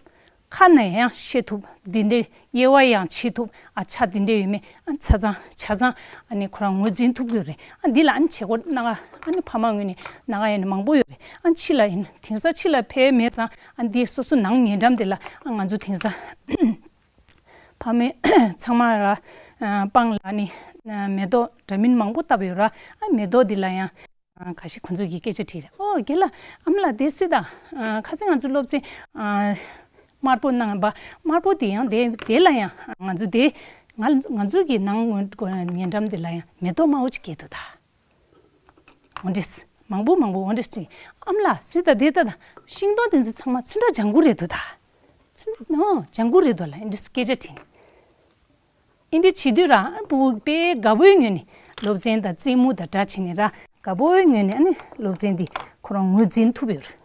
ཁ་ནས་ཡང་ཤེས་ཐུབ། འདི་འདྲའི་དབྱེ་བ་ཡང་ཕྱེ་ཐུབ། ཨ་ཆ་འདི་འདྲ་ཡོད་མེད་ཨ་ཆ་ཚང་ཆ་ཚང་ཨ་ནི་ཁོ་རང་ངོས་འཛིན་ཐུབ་ཀྱི་རེད། ཨ་འདི་ལ་ཨ་ནི་བྱེད་སྒོ་སྣ་ཁ་ཨ་ནི་ཕ་མ་ངོས་ནས་སྣ་ཁ་ཡོད་ནི་མང་པོ་ཡོད་རེད། ཨ་ཕྱི་ལ་ཡིན་དེང་སང་ཕྱི་ལ་ཕེབས་མེད་ཙང་ཨ་འདི་སོ་སོ་ནང་ཉེ་འགྲམ་འདི་ལ་ཨ་ང་ཚོ་དེང་སང་ཕ་མས་ཚང་མ་ར་ཨ་སྤང་ལ་ནི་ཨ་མེ་ཏོག་འདྲ་མིན་མང་པོ་བཏབ་ཡོད་ར། ཨ་མེ་ཏོག་འདི་ལ་ཡང་ཁ་ཤས་ཁོང་ཚོ་གིས་སྐད་ཆ་དྲིས་རེད། ཨོ་རྒན་ལགས་ཨ་མ་ལགས་དེ་སྲིད་ད་ཁ་སང་ང་ཚོ་སློབ་ཚན་དམར་པོ་གནང་བ་དམར་པོ་དེ་ཡང་དེ་དེ་ལ་ཡང་ང་ཚོ་དེ་ང་ང་ཚོ་གི་ནང་ཉེ་འགྲམ་དེ་ལ་ཡང་མེ་ཏོག་དམར་པོ་ཅིག་སྐྱེས་འདུག་ད། འོ་འདྲས་མང་པོ་མང་པོ་འོ་འདྲས་ཅིག་ཨ་མ་ལགས་སྲིད་ད་དེ་ད་ད་ཤིང་སྡོང་དེ་ཚོ་ཚང་མ་ཚོན་ཁྲ་ལྗང་གུ་རེད་འདུག་ད། ཚོན་ཨོ་ལྗང་གུ་རེད་འདུག་ལ་འདྲས་སྐད་ཆ་དྲིས། ཨིན་དེ་བྱེད་དུས་ར་ཨ་ཕྲུ་གུ་དཔེ་དགའ་པོའི་ངོས་ནས་སློབ་ཚན་དང་རྩེད་མོ་དང་འདྲ་བྱས་ནས་ར་དགའ་པོའི་ངོས་ནས་ཨ་ནི་སློབ་ཚན་འདི་ཁོ་རང་ངོས་འཛིན་ཐུབ་ཡོད་རེད།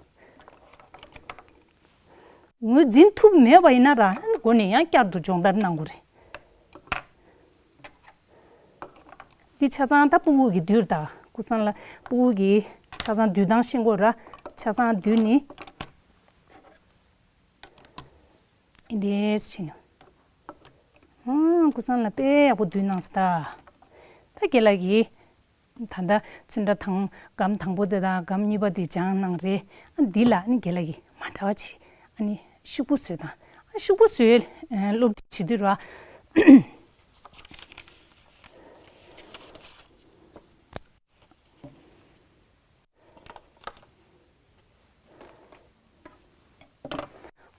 ངོས་འཛིན་ཐུབ་མེད་པ་ཡིན་ན་ར་ཨ་ནི་འགོ་ནས་ཡང་བསྐྱར་དུ་སྦྱོང་བརྡར་གནང་དགོས་རེད། འདི་ཆ་ཚང་ད་ཕྲུ་གུ་གི་འདུལ་ད་ཀུ་སང་ལ་ཕྲུ་གུ་གི་ཆ་ཚང་འདུལ་སྟངས་ཤེས་དགོས་ར། ཆ་ཚང་འདུལ་ནི་ཨིན་དེ་བྱས་ནས་ཨང་ཀུ་སང་ལ་དཔེ་ཡག་པོ་འདུལ་གནང་སོང་ད། ད་རྒན་ལགས་ཀྱིས་ད་ལྟ་ཚོན་ཁྲ་དང་སྒམ་དང་པོ་དེ་དང་སྒམ་གཉིས་པ་དེ་སྦྱངས་གནང་རེད། ཨ་འདི་ལ་ཨ་ནི་རྒན་ལགས་ཀྱིས་མ་འདྲ་བ་བྱེད། ཨ་ནི་ཤོག་བུ་བཟོས་དང་ཨ་ཤོག་བུ་བཟོས་སློབ་ཁྲིད་བྱེད་དུས་ར།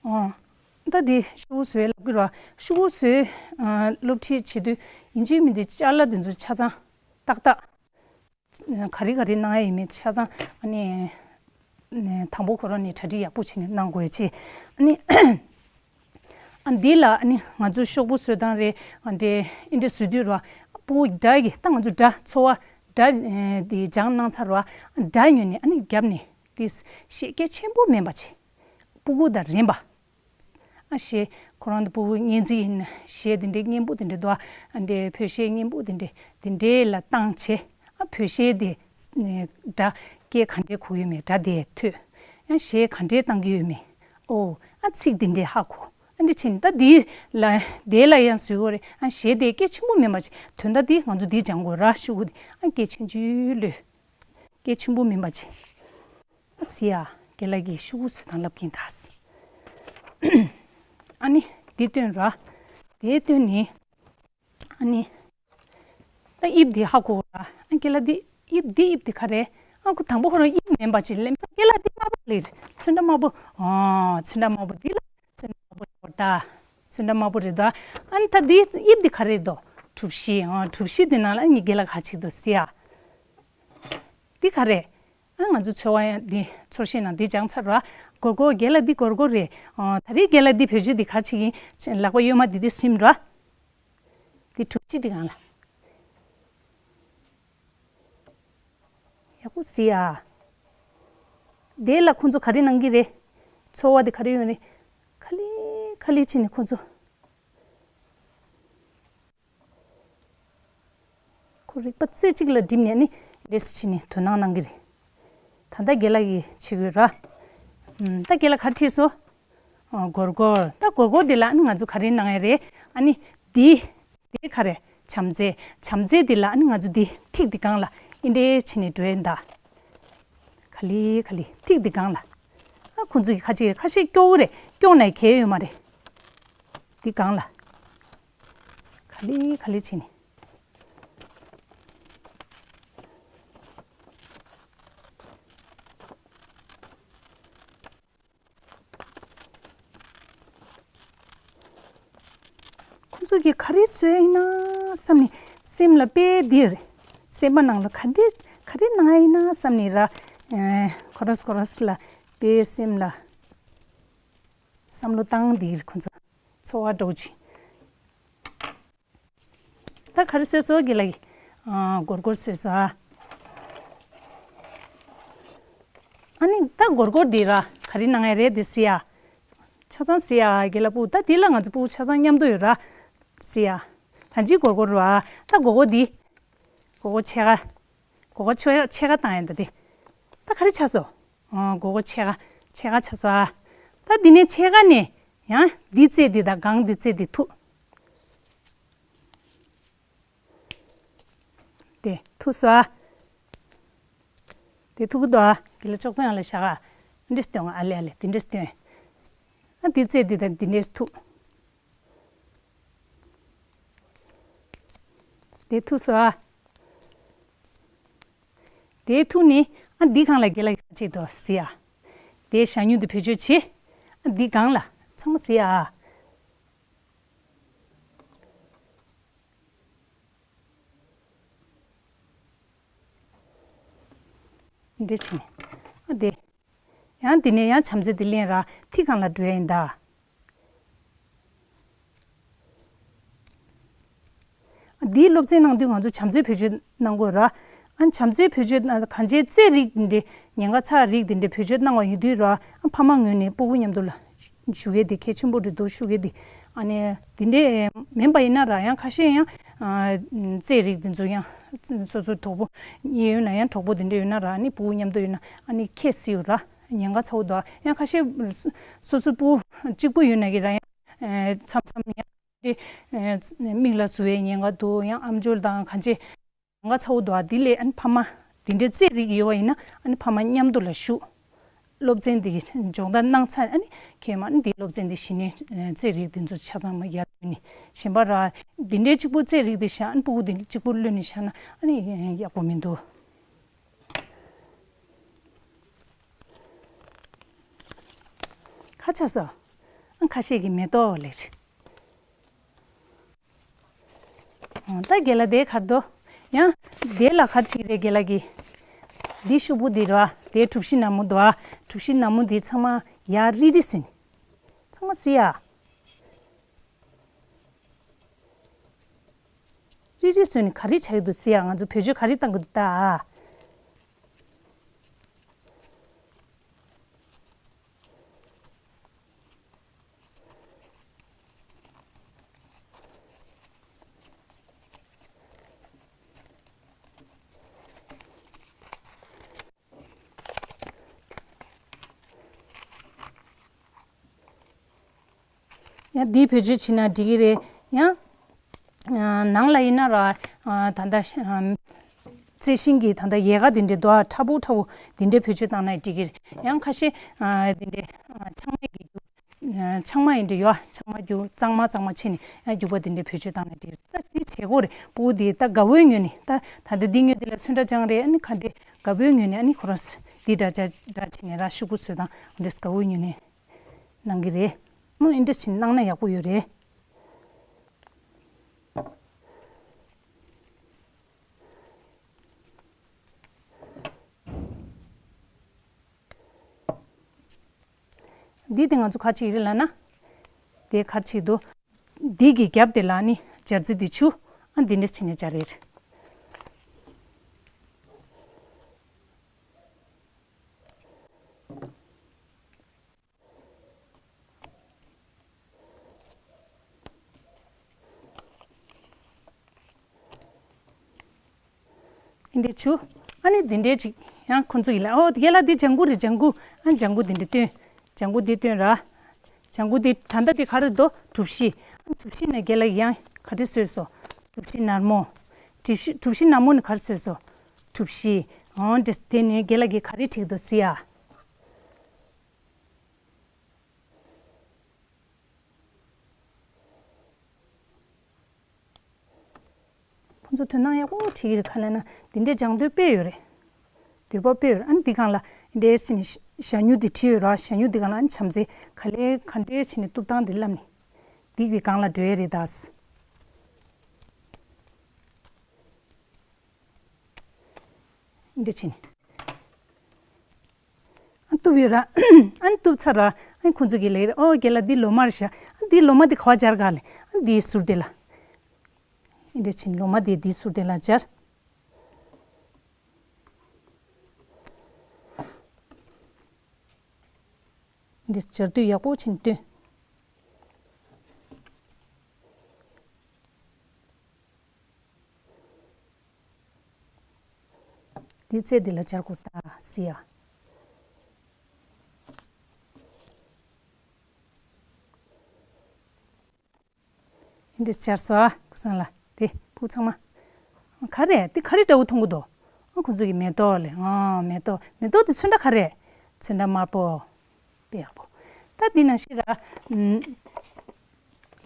ཨོ། ད་འདི་ཤོག་བུ་བཟོས་ལབ་ཀྱི་ར། ཤོག་བུ་བཟོས་ཨ་སློབ་ཁྲིད་བྱེད་དུས་ཡིན་གཅིག་མིན་གཅིག་ཅ་ལག་འདི་ཚོ་ཆ་ཚང་ཏག་ཏག་ག་རེ་ག་རེ་གནང་ཡ་ཡིན་མིན་ཆ་ཚང་ཨ་ནི་དང་པོ་ཁོ་རང་ནས་གྲ་སྒྲིག་ཡག་པོ་བྱས་ནས་གནང་དགོས་ཅེས། ཨ་ནི་ཨ་འདི་ལ་ཨ་ནི་ང་ཚོ་ཤོག་བུ་བཟོ་སྟངས་རེད། ཨ་འདྲེ་ཨིན་འདྲེ་བཟོ་དུས་ར་ཕྲུ་གུ་སྒྲ་གི་ད་ང་ཚོ་སྒྲ་ཚོར་བ་སྒྲ་འདི་སྦྱངས་གནང་ཚར་བ་སྒྲ་ཉོས་ནས་ཨ་ནི་རྒྱབ་ནས་དེ་ཞེ་སྐད་ཆེན་པོ་མིན་པ་བྱས། ཕྲུ་གུ་དང་རན་པ། ཨ་ཞེས་ཁོ་རང་དུ་ཕྲུ་གུ་སྙན་ཚིག་ཡིན་གཞས་དེ་འདྲའི་སྙན་པོ་དེ་འདྲ་འདུག་ཨ་འདྲའི་བོད་གཞས་སྙན་པོ་དེ་འདྲ་དེ་འདྲའི་ལ་བཏང་བྱས་ཨ་བོད་གཞས་དེ་སྒྲ་སྐད་ག་འདྲའི་གོ་ཡོད་མེད་སྒྲ་དེ་ཐོས། ཡང་གཞས་ག་འདྲའི་བཏང་གི་ཡོད་མེད། ཨོ་ཨ་ཚིག་དེ་འདྲའི་ཧ་གོ། ཨ་འདྲ་བྱས་ནས་ད་དེ་ལ་དེ་ལ་ཡང་བཟོས་ཡོད་རེད། ཨ་གཞས་དེ་སྐད་ཆེན་པོ་མིན་པ་བྱས་དོན་དག་དེ་ང་ཚོ་དེ་སྦྱང་དགོས་ར་ཤོག་བུ་དེ་ཨ་སྐད་ཆེན་ཆུ་ལོས། སྐད་ཆེན་པོ་མིན་པ་བྱས། ཨ་སི་ཡ། རྒན་ལགས་ཀྱིས་ཤོག་བུ་བཟོ་སྟངས་ལབ་ཀྱིན་ད། ཨ་ནི་འདི་སྟོན་ར། དེ་སྟོན་ནི། ཨ་ནི། ད་དབྱིབས་འདི་ཧ་གོ་ར། ཨ་རྒན་ལགས་འདི་དབྱིབས་འདི་དབྱིབས་འདི་ག་རེ། ཨ་ཁོ་དང་པོ་ཁོ་རང་དབྱིབས་མིན་པ་ཅིག་ལབ་ས་རྒན་ལགས་འདི་དམར་པོ་ལེར་ཚོན་ཁྲ་དམར་པོ། ཨ་ཚོན་ཁྲ་དམར་པོ་འདི་ལ་ཚོན་ཁྲ་དམར་པོ་རེད་ད། ཚོན་ཁྲ་དམར་པོ་རེད་ད། ཨ་ནི་ད་འདི་དབྱིབས་འདི་ག་རེ་རེད་དོ། གྲུ་བཞི། ཨ་གྲུ་བཞི་འདི་ནང་ལ་ཨ་ནི་རྒན་ལགས་ག་ཅིག་འདུག་ཟེར་ཡ། འདི་ག་རེ། ཨ་ང་ཚོ་ཚོར་བ་ཡང་འདི་ཚོར་ཤེས་ནང་འདི་སྦྱངས་ཚར་བ། སྒོར་སྒོར་རྒན་ལགས་འདི་སྒོར་སྒོར་རེད། ཨ་ད་རེས་རྒན་ལགས་འདི་བེད་སྤྱོད་འདི་ག་ཅིག་ཡིན། ལག་པ་གཡོན་མ་འདི་འདི་སིམ་ར། འདི་གྲུ་བཞི་འདི་གང་ལ། ཡག་པོ་གཟིགས་ཨ། དེ་ལ་ཁོང་ཚོ་ག་རེ་གནང་གི་རེད། ཚོར་བ་འདི་ག་རེ་ཡོད་རེད། ཁ་ལི་ཁ་ལི་བྱས་ནས་ཁོང་ཚོ། ཁོ་རིག་པ་རྩེ་གཅིག་ལ་བསྒྲིམས་ནས་ནི་ལས་སུ་ཕྱིན་ནས་དོ་སྣང་གནང་གི་རེད། ད་ལྟ་རྒན་ལགས་ཀྱིས་བྱེད་དགོས་ར། ཨུམ། ད་རྒན་ལགས་ག་རེ་བྲིས་སོང་། ཨ་སྒོར་སྒོར། ད་སྒོར་སྒོར་འདི་ལ་ཨ་ནི་ང་ཚོ་ག་རེ་གནང་ཡ་རེད། ཨ་ནི་འདི། འདི་ག་རེ། བྱམས་བརྩེ། བྱམས་བརྩེ་འདི་ལ་ཨ་ནི་ང་ཚོ་འདི་ཐིག་འདི་སྒང་ལ་ཨིན་དྲེ་བྱེད་ནས་འགྲོ་ཡ་ད། ག་ལེ་ག་ལེ་ཐིག་འདི་སྒང་ལ། ཨ་ཁོང་ཚོ་གི་ཁ་ཅིག་ཁ་ཤས་སྐྱོ་བོ་རེད། སྐྱོ་ནས་གལ་ཡོད་མ་རེད། འདི་སྒང་ལ། ག་ལེ་ག་ལེ་བྱས་ནས། ཁོང་ཚོ་གིས་ག་རེ་བཟོས་ཡིན་ན་བསམ་ནས་སེམས་ལ་དཔེ་འདིར་སེམས་པ་ནང་ལ་ག་འདྲེ་ག་རེ་གནང་ཡིན་ན་བསམ་ནས་ར། ཁོ་རས་ཁོ་རས་ལ་དཔེ་སེམས་ལ་བསམ་བློ་བཏང་འདིར་ཁོང་ཚོ་འཚོ་བ་འགྲོ་ཅིང་། ད་ག་རེ་བཟོས་སོང་། རྒན་ལགས་ཀྱིས་ཨ་སྒོར་སྒོར་བཟོས་སོང་ཨ། ཨ་ནི་ད་སྒོར་སྒོར་འདི་ར་ག་རེ་གནང་ཡ་རེད་འདི་གཟིགས་ཨ། ཆ་ཚང་གཟིགས་ཨ། རྒན་ལགས་སྤུ་གུ་ད་འདི་ལ་ང་ཚོ་སྤུ་གུ་ཆ་ཚང་མཉམ་དུ་ཡོད་ར། གཟིགས་ཨ། ད་ཅི་སྒོར་སྒོར་ར། ད་སྒོར་སྒོར་འདི། སྒོར་སྒོར་ཕྱེད་ཀ་སྒོར་སྒོར་ཕྱེད་ཀ་ཕྱེད་ཀ་བཏང་ཡ་འདི་དེ། ད་ག་རེ་ཆགས་སོང་། ཨོ་སྒོར་སྒོར་ཕྱེད་ཀ་ཕྱེད་ཀ་ཆགས་སོང་ཨ། ད་འདི་ནས་ཕྱེད་ཀ་ནས་ཡང་འདི་རྩེ་འདི་དང་སྒང་འདི་རྩེ་འདི་ཐུག་དེ་ཐུག་སོང་ཨ། དེ་ཐུག་གི་འདུག་ཨ། འདི་ལ་ཅོག་ཙེ་ཡང་ལ་བཞག་ཨ། འདི་སྟོན་ཨ་ལེ་ཨ་ལེ་དེ་འདྲ་སྟོན། ཨ་འདི་རྩེ་འདི་དང་འདི་འདྲས་ཐུག་དེ་ཐུག་སོང་ཨ། དེ་ཐུག་ནས་ཨ་འདི་སྒང་ལ་རྒན་ལགས་ཀྱིས་ག་ཅིག་འདུག་གཟིགས་ཨ། དེ་ཞ་སྨྱུག་འདི་བེད་སྤྱོད་བྱེད། ཨ་འདི་སྒང་ལ་ཚང་མ་གཟིགས་ཨ། འདི་བྱས་ནས་ཨ་དེ། ཡང་འདི་ནས་ཡང་བྱམས་བརྩེ་འདི་ལེན་ར་ཐིག་སྒང་ལ་འགྲོ་ཡ་ཡིན་ད། འདིའི་སློབ་ཚན་གནང་དུས་ང་ཚོ་བྱམས་བརྩེ་བེད་སྤྱོད་གནང་དགོས་ར། ཨ་བྱམས་བརྩེ་བེད་སྤྱོད་གང་ཅིའི་རྩེད་རིགས་འདི་འདྲའི་ཉེན་ཁ་ཚ་རིགས་འདི་འདྲའི་བེད་སྤྱོད་གནང་བ་ཡིན་དུས་ར། ཨ་ཕ་མ་ངོས་ནས་སྤུ་གུ་མཉམ་དུ་ལ་ཞུ་གི་འདི་གལ་ཆེན་པོ་རེད་འདུག་ཞུ་གི་འདི། ཨ་ནི་འདི་འདྲའི་མིན་པ་ཡིན་ན་ར་ཡང་ཁ་ཤས་ཡང་རྩེད་རིགས་འདི་ཚོ་ཡང་སོ་སོའི་གྲོགས་པོ་ཡོད་ན་ཡང་གྲོགས་པོ་འདི་འདྲ་ཡོད་ན་ར། ཨ་ནི་སྤུ་གུ་མཉམ་དུ་ཡོད་ན་ཨ་ནི་ཁྱད་སྲིད་ཡོད་ར། ཉེན་ཁ་ཚ་བོ་འདུག་ཡང་ཁ་ཤས་སོ་སོའི་སྤུ་གུ་གཅིག་པུ་ཡོད་ན་གི་ར་ཡང་མཚམས་མཚམས་ཡང་མིག་ལ་ཟུག་པའི་ཉེན་ཁ་འདུག་ཡང་ཨམ་ཅོག་དང་གང་ཅི་ཉེན་ཁ་ཚ་བོ་འདུག་དེ་ལས་ཨ་ནི་ཕ་མ་དེ་འདྲའི་རྩེད་རིགས་ཡོད་པ་ཡིན་ན་ཨ་ནི་ཕ་མ་མཉམ་དུ་ལ་ཞུགས། སློབ་ཚན་འདི་སྦྱོང་བརྡར་གནང་ཚར་ཨ་ནི་ཁྱེད་མ་ཨ་ནི་འདི་སློབ་ཚན་འདི་གཞི་ནས་རྩེད་རིགས་འདི་ཚོ་ཆ་ཚང་མ་ཡར་འདོན་ནི་གཞན་པ་ར། འདི་འདྲའི་གཅིག་པུ་རྩེད་རིགས་འདི་བཞག་ཨ་ནི་སྤུ་གུ་འདི་གཅིག་པུ་གློད་ནས་བཞག་ན་ཨ་ནི་ཡག་པོ་མི་འདུག་ཁ་ཆགས་སོ། ཨ་ཁ་ཤས་ཀྱིས་མེ་ཏོག་ལེགས། ཨ་ད་རྒན་ལགས་དེ་གར་དོ། ཡང་དེ་ལ་གར་ཅིག་རེད་རྒན་ལགས་ཀྱིས། འདི་ཤོག་བུ་འདི་ར་དེ་གྲུ་བཞི་ནག་མོ་འདུག་ཨ། གྲུ་བཞི་ནག་མོ་འདི་ཚང་མ་ཡར་རིལ་རིལ་ཟིན། ཚང་མ་གཟིགས་ཨ། རིལ་རིལ་བཟོས་ནས་ག་རེ་བྱ་གི་འདུག་ཟེར་ཡ། ང་ཚོ་བེད་སྤྱོད་ག་རེ་བཏང་གི་འདུག་ད། ཡང་འདི་བེད་སྤྱོད་བྱེད་ན་འགྲིག་གི་རེད། ཡང་ནང་ལ་ཡིན་ན་ར་ད་ལྟ་རྩི་ཤིང་གི་ད་ལྟ་ཡལ་ག་འདི་འདྲའི་རྡོ་ཁྲ་བོ་ཁྲ་བོ་འདི་འདྲའི་བེད་སྤྱོད་བཏང་ན་འགྲིག་གི་རེད། ཡང་ཁ་ཤས་འདི་འདྲའི་ཆང་མེད་ཀྱི་རྒྱུ་ཆང་མ་ཡིན་འདྲ་ཡོད། ཆང་མ་རྒྱུ་གཙང་མ་གཙང་མ་བྱས་ནས་ཡང་རྒྱུ་པ་འདི་འདྲའི་བེད་སྤྱོད་བཏང་ན་འགྲིག་རེད། ད་འདི་བྱེད་སྒོ་རེད། སྤུ་གུ་འདི་ད་དགའ་བོའི་ངོས་ནས་ད་ད་ལྟ་འདི་ཉོས་འདི་ལ་ཚོན་ཁྲ་སྦྱངས་རེད། ཨ་ནི་ག་འདྲའི་དགའ་བོའི་ངོས་ནས་ཨ་ནི་ཁོ་རང་འདི་འདྲ་འདྲ་འདྲ་བྱས་ནས་ར་ཤོག་གུ་བཟོས་དང་འདྲས་དགའ་བོའི་ངོས་ནས་གནང་གི་རེད། མོ་ཨིན་འདྲ་བྱས་ནས་གནང་ན་ཡག་པོ་ཡོད་རེད། འདི་དེ་ང་ཚོ་ག་ཅིག་རེད་ལབ་ན། དེ་ག་ཅིག་འདུག་འདི་གི་རྒྱབ་དེ་ལ་ནི་སྦྱར་རྩི་འདི་ཆུ་ཨ་འདི་འདྲ་བྱས་ནས་སྦྱར་རེད། འདི་འདྲའི་ཆུ། ཨ་ནི་འདི་འདྲའི་ཅིག་ཡང་ཁོ་ཚོ་ཡིན་ལ། ཨོ་རྒན་ལགས་འདི་ལྗང་གུ་རེད། ལྗང་གུ། ཨ་ལྗང་གུ་འདི་འདྲ་སྟོན། ལྗང་གུ་འདི་སྟོན་ར། ལྗང་གུ་འདི་ད་ལྟ་འདི་ག་རེ་འདུག་གྲུ་བཞི། ཨ་གྲུ་བཞི་ནས་རྒན་ལགས་ཡང་ག་རེ་བཟོས་སོ། གྲུ་བཞི་ནར་མོ། གྲུ་བཞི་གྲུ་བཞི་ནར་མོ་ནས་ག་རེ་བཟོས་སོ། གྲུ་བཞི། ཨོ་འདྲ་དེ་ནས་རྒན་ལགས་ཀྱིས་ག་རེ་བྲིས་འདུག་ཟེར་ཡ། ཁོང་ཚོ་དོ་སྣང་ཡག་པོ་བྱེད་ཀྱི་རེད། ག་ལབ་ན་འདི་འདྲའི་སྦྱང་འདོད་དཔེ་ཡོད་རེད། འདོད་པ་དཔེ་ཡོད་རེད། ཨ་ནི་འདི་སྒང་ལ་འདི་འདྲའི་བྱས་ནས་ཞ་སྨྱུག་འདི་བྲིས་ཡོད་ར། ཞ་སྨྱུག་འདི་སྒང་ལ་ཨ་ནི་བྱམས་བརྩེ་ག་ལེ་ག་འདྲའི་བྱས་ནས་གཏུབ་སྟངས་འདི་བསླབས་ནས་འདི་གི་སྒང་ལ་འགྲོ་ཡ་རེད་ད། འདི་བྱས་ནས། ཨ་གཏུབ་ཡོད་ར། ཨ་གཏུབ་ཚར་ར། ཨ་ཁོང་ཚོ་གིས་ལབ་རེད། ཨོ་རྒན་ལགས་འདི་ལོ་མ་རེད་ཤག་ཨ་འདི་ལོ་མ་འདི་ག་པར་སྦྱར་ག་ལབ། ཨ་འདི་ཟུར་དེ་ལ། འདི་བྱིན། ལོ་མ་དེ་འདི་ཟུར་དེ་ལ་སྦྱར། འདི་སྦྱར་དུས་ཡག་པོ་བྱིན་སྟོན། འདི་རྩེ་འདི་ལ་སྦྱར་དགོས་ད་ཟེར་ཡ། འདི་སྦྱར་སོང་ཨ། ཁུ་སང་ལ་དེ་ཕུག་ཚང་མ། ག་རེ་དེ་ག་རེ་འདྲ་བོ་མཐོང་གི་འདུག་ཨ། ཁོ་ཚོ་གི་མེ་ཏོག་ལས། ཨ། མེ་ཏོག་མེ་ཏོག་དེ་ཚོན་ཁྲ་ག་རེ། ཚོན་ཁྲ་དམར་པོ། དཔེ་ཡག་པོ། ད་འདི་ནང་བཞིན་ར། ཨམ།